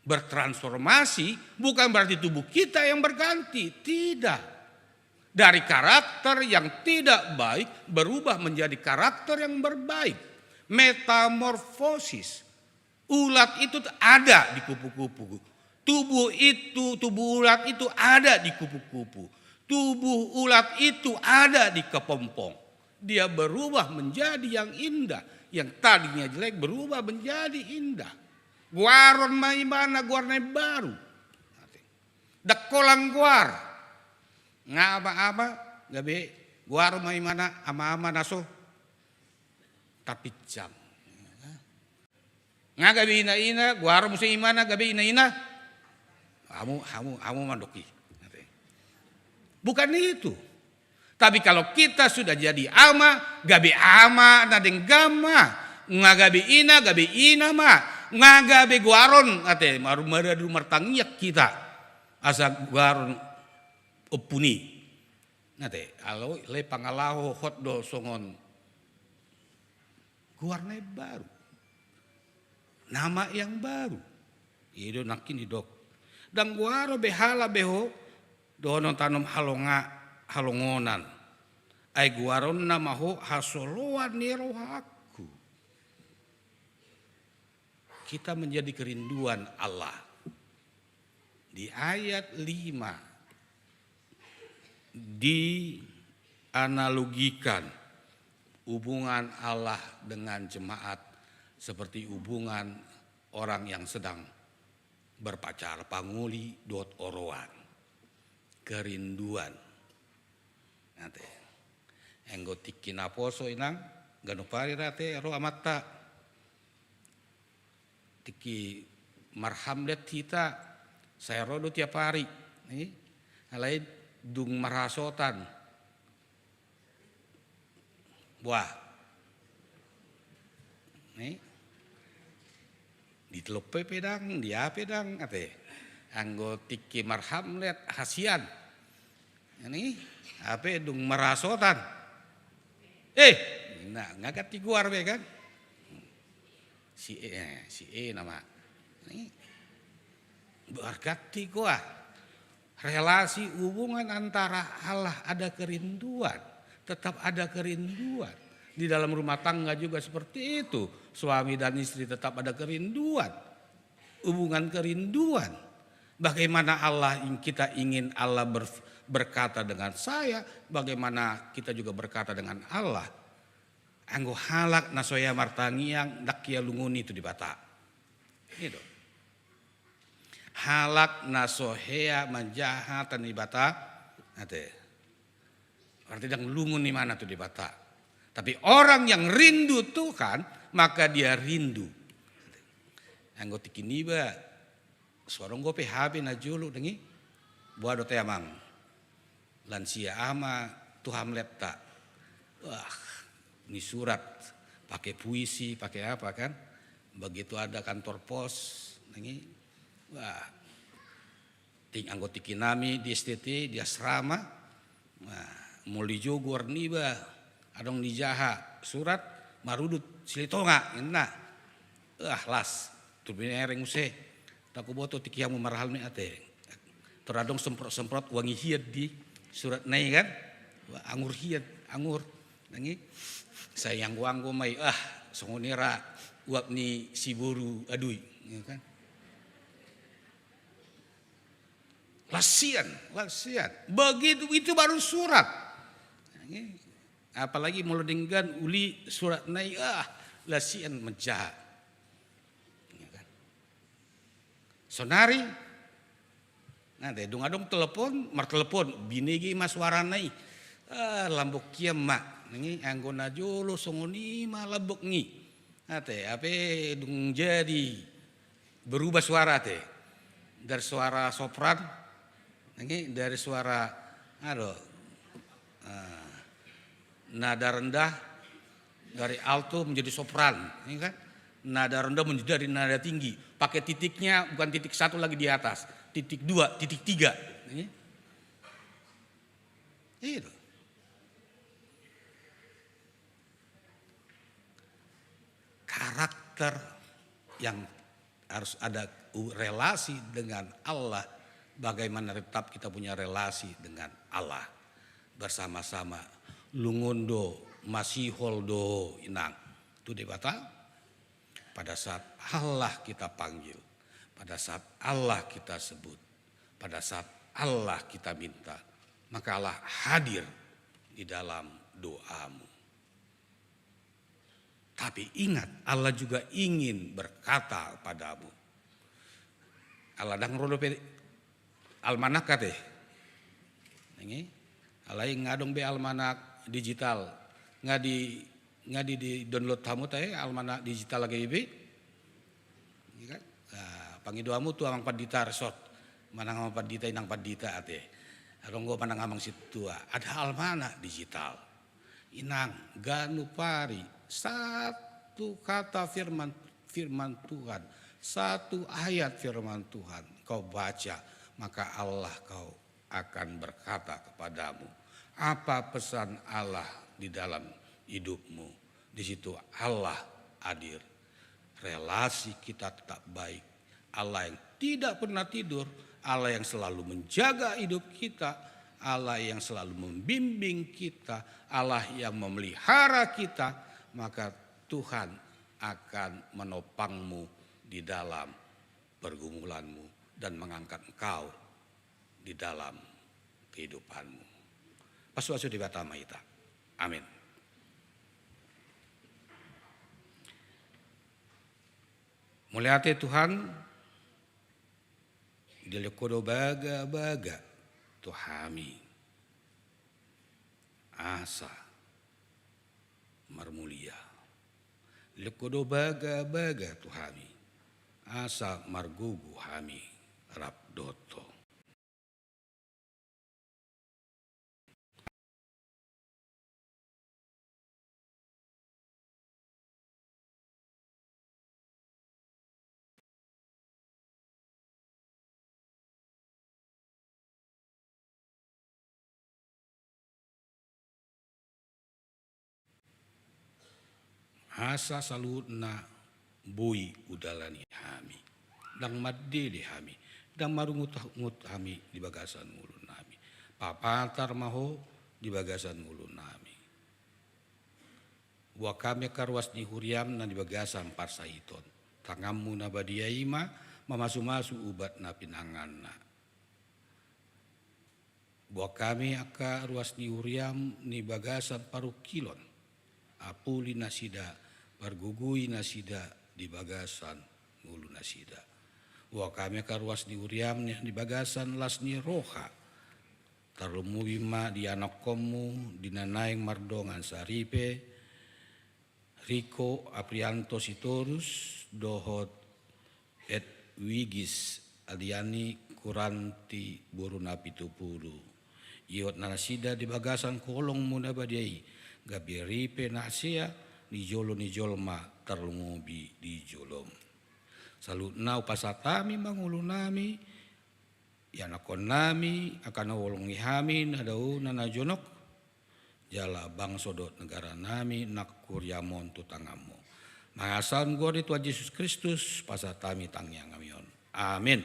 Bertransformasi bukan berarti tubuh kita yang berganti, tidak. Dari karakter yang tidak baik berubah menjadi karakter yang berbaik. Metamorfosis. Ulat itu ada di kupu-kupu. Tubuh itu, tubuh ulat itu ada di kupu-kupu. Tubuh ulat itu ada di kepompong. Dia berubah menjadi yang indah. Yang tadinya jelek berubah menjadi indah. Goaron ma ibana goar na baru. Ndang holan goar. Nga ama-ama, gabe goaron ma ibana ama-ama na so tapinjam. Nga gabe ina-ina, goaron muse ibana gabe ina-ina. Hamu, hamu, hamu mandok i. Bukan itu. Tapi kalau kita sudah jadi ama, gabe ama na denggan ma. Nga gabe ina, gabe ina ma. Nga gabe goaron, ate, mar-, maradu martangiang hita. Asa goaron ompun i. Ate, alai pangalaho hot do songon goar na baru. Nama yang baru. I do nangkin didok. Ndang goaron be halak be ho, dohonon tanom halonga-, halongonan. Ai goaronna ma ho hasoloan ni rohangku. Kita menjadi kerinduan Allah. Di ayat lima dianalogikan hubungan Allah dengan jemaat seperti hubungan orang yang sedang berpacar, pangoli dohot oroan. Kerinduan. Ate. Anggo tingki naposo, inang, ganup ari ra ate ro amanta. Tingki marhamlet hita, sai ro do tiap ari. Ni, alai dung marhasotan. Buah. Ni. Di teloppe pe ndang, di aha pe ndang, ate. Anggo tingki marhamlet, hasian. Ni, hape dung marhasotan. Eh, na, nga ganti goar be kan. Si E, eh, si E nama. Ni, berarti goar. Relasi hubungan antara Allah ada kerinduan, tetap ada kerinduan. Di dalam rumah tangga juga seperti itu. Suami dan istri tetap ada kerinduan. Hubungan kerinduan. Bagaimana Allah ing-, kita ingin Allah ber-, berkata dengan saya, bagaimana kita juga berkata dengan Allah. Anggo halak na so hea martangiang, ndang hea lungun i tu Debata. Gitu. Halak na so hea manjaha hata ni Debata, ate. Berarti ndang lungun imana tu Debata. Tapi orang yang rindu Tuhan, maka dia rindu. Anggo tingki niba, so adong dope hape na jolo, denggan i. Boha do ate amang. Lansia ama tu hamletta. Wah, ni surat, pakai puisi, pakai apa kan. Begitu ada kantor pos, denggan i. Wah, ting-, anggo tingki nami di S T T, di asrama. Nah, molo dijou goar niba, adong dijaha surat, marudut Silitonga, ninna. Ah, las, tu binereng muse. Ndang huboto tingki hamu marhallet ate. Tor adong semprot-semprot wangi hian di suratna i kan. Wah, anggur hian, anggur. Denggan i. Sai anggo-anggo ma i, ah, songon i ra uap ni si boru adui, ya kan. Las hian, las hian. Begitu, itu baru surat. Apalagi molo denggan uli suratna i, ah, las hian manjaha. Ya kan? Saonari, nah, dung adong telepon, martelepon, binege ma suarana i. Ah, lambok hian ma. Denggan i, anggo na jolo songon i ma lambok i. Ate, hape dung jadi berubah suara, ate. Dari suara sopran, denggan i, dari suara, aduh, eh, nada rendah, dari alto menjadi sopran, ya kan? Nada rendah menjadi nada tinggi. Pakai titiknya bukan titik satu lagi di atas, titik dua, titik tiga. Denggan i. Itu. Karakter yang harus ada u-, relasi dengan Allah, bagaimana tetap kita punya relasi dengan Allah bersama-sama. Lungun do, masihol do, inang. Tu Debata, pada saat Allah kita panggil, pada saat Allah kita sebut, pada saat Allah kita minta, maka Allah hadir di dalam doamu. Tapi ingat, Allah juga ingin berkata kepadamu. Allah ndang ro dope almanak ate. Nangkin, alai nga adong be almanak digital, nga di, nga di, di download hamu tahe almanak digital H K B P. Iya kan? Nah, pangido hamu tu amang pandita resort, manang amang pandita, inang pandita ate. Adong do manang amang sintua, ada almanak digital. Inang, ganup ari, satu kata firman, firman Tuhan, satu ayat firman Tuhan kau baca, maka Allah kau akan berkata kepadamu apa pesan Allah di dalam hidupmu. Di situ Allah hadir. Relasi kita tetap baik. Allah yang tidak pernah tidur, Allah yang selalu menjaga hidup kita, Allah yang selalu membimbing kita, Allah yang memelihara kita, maka Tuhan akan menopangmu di dalam pergumulanmu dan mengangkat engkau di dalam kehidupanmu. Pasupasu Debata ma hita. Amin. Mauliate Tuhan, dilehon Ho do bagabaga tu hami asa marmulia. Dilehon Ho do bagabaga tu hami asa margogo hami rap dohot Ho. Asa saluhutna boi hudalani hami. Ndang mandele hami, ndang marungutungut hami di bagasan ngolunami. Papatar ma Ho di bagasan ngolunami. Boan hami angka ruas ni huriaM na di bagasan parsahiton. TanganMu na badia i ma mamasumasu ubat na pinanganna. Boan hami angka ruas ni huriaM di bagasan parungkilon. Apuli nasida, pargogoi nasida di bagasan ngolunasida. Boan hami angka ruas ni huriaM di bagasan las ni roha. Tarlumobi ma di anakkonMu, di na naeng mardongan saripe, Riko Aprianto Sitorus dohot Edwigis Adiani Kuranti boru Napitupulu. Ihot nasida di bagasan holongMu na badia i, gabe ripe na hasea di jolo ni jolma tarlumobi di joloM. Saluhutna hupasahat hami ma ngolunami, ianakkonnami, angka na huoloi hami na dao na jonok, jala bangso dohot negaranami nang huriaM on tu tanganMu. Mangasahon goar ni Tuhan Jesus Kristus, pasahat hami tangiangnami on. Amin.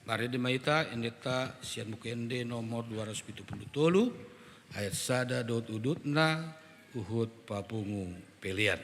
Marende ma hita endenta sian Buku Ende nomor dua ratus pitu pulu tolu, ayat sada dohot udutna, huhut papungu pelean.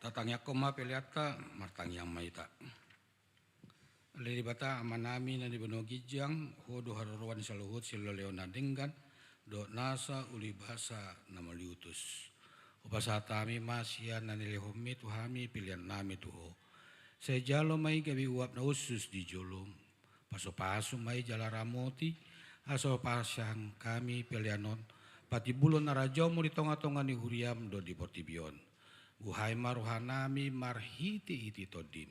Tangiangkon ma peleanta, martangiang ma hita. Ale Debata Amanami na di banua ginjang, Ho do haroroan ni saluhut silehonlehon na denggan dohot nasa ulibasa na mauliutus. Hupasahat hami ma sian na nilehonMi tu hami peleannami tu Ho. Sai jalo ma i gabe uap na hushus di joloM. Pasupasu ma i jala ramoti, asa hupasahat hami pelean on patimbulhon harajaonMu di tongatonga ni huriaM dohot di portibi on. Buhai ma rohanami marhitehite TondiM,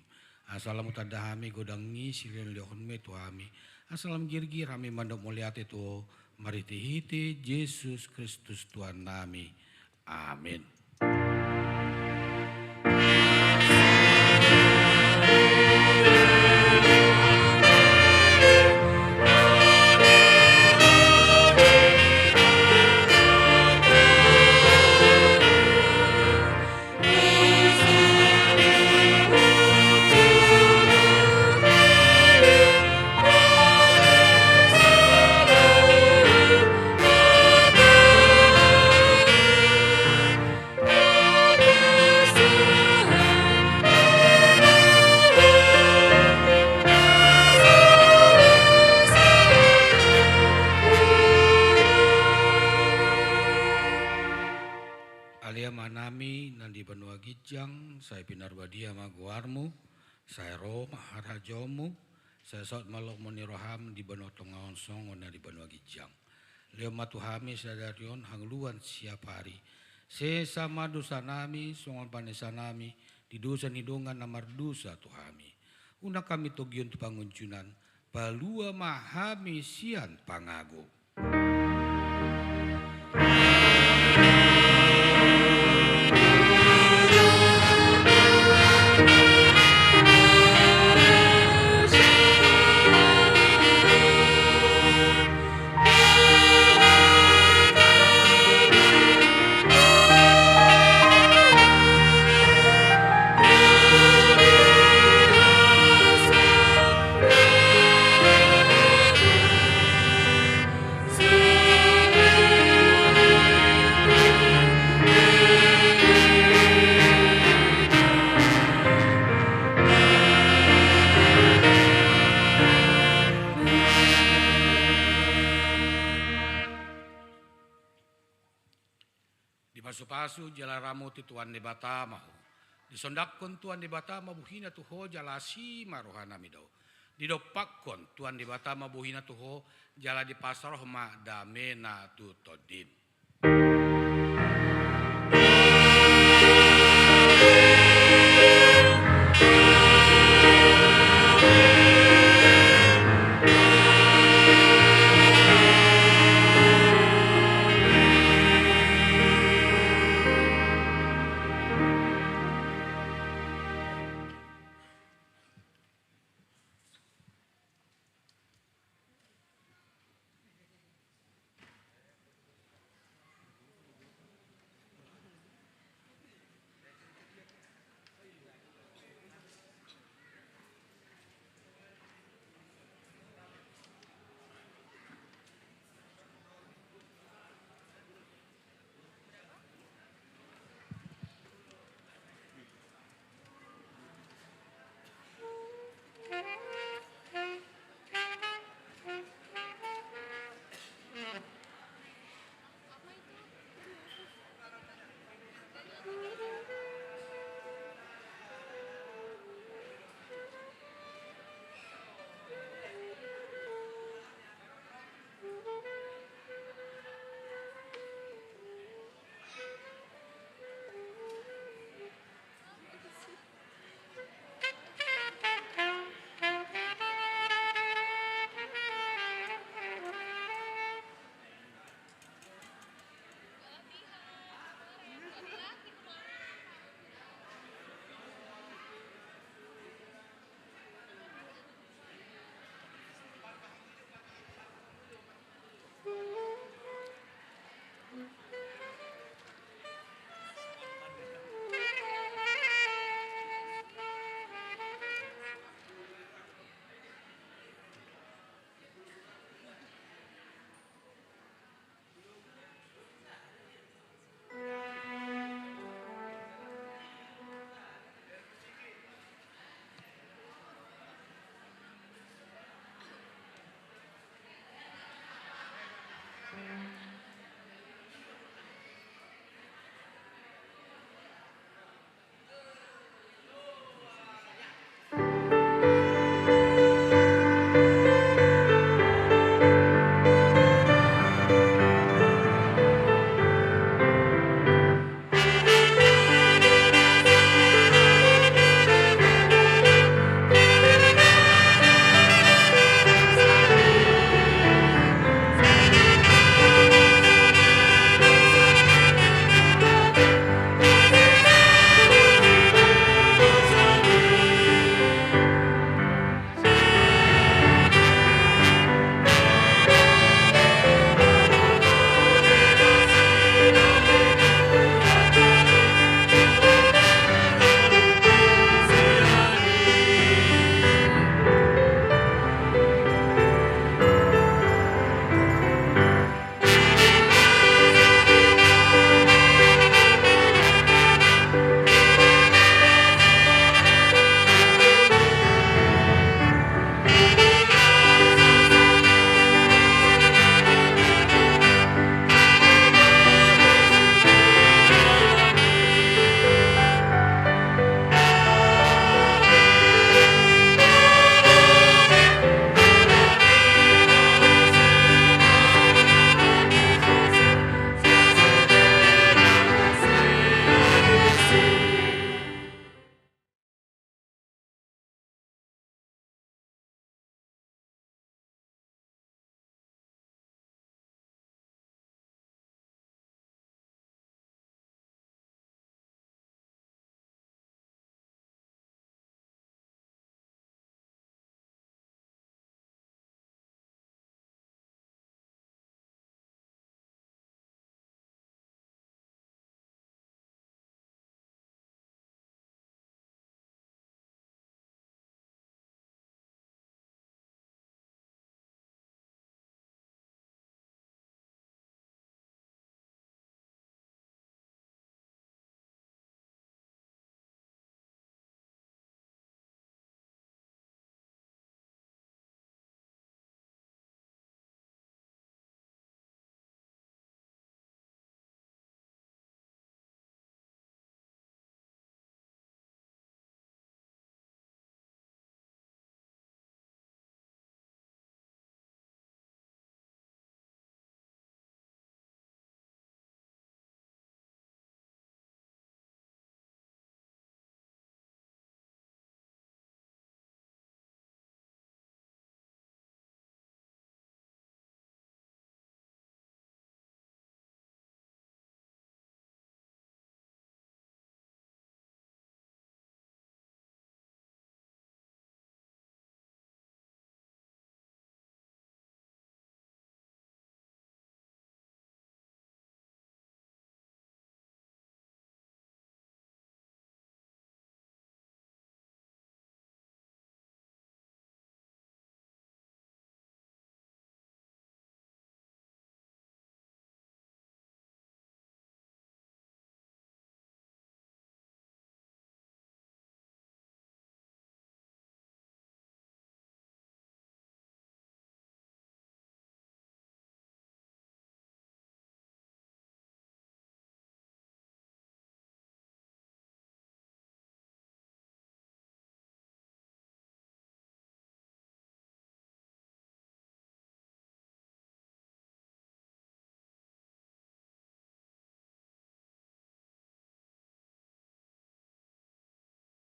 asa lam hutanda hami godang ni silehonlehonMi tu hami, asa lam girgir hami mandok mauliate tu Ho, marhitehite Jesus Kristus Tuhannami. Amen. Ale Amanami na di banua ginjang, sai pinarbadia ma goarMu, sai ro ma harajaonMu, sai saut ma lomo ni rohaM di banua tonga on songon na di banua ginjang. Lehon ma tu hami sadari on hangoluan siapari. Sesa ma dosanami songon panesanami di dosa ni dongan na mardosa tu hami. Unang hami togihon tu pangunjunan, palua ma hami sian pangago. Dipasupasu jala ramoti Tuhan Debata ma ho. Disondangkon Tuhan Debata ma bohiNa tu ho jala asi ma rohaNa mida ho. Didompakkon Tuhan Debata ma bohiNa tu ho jala dipasaor ma dameNa tu tondim.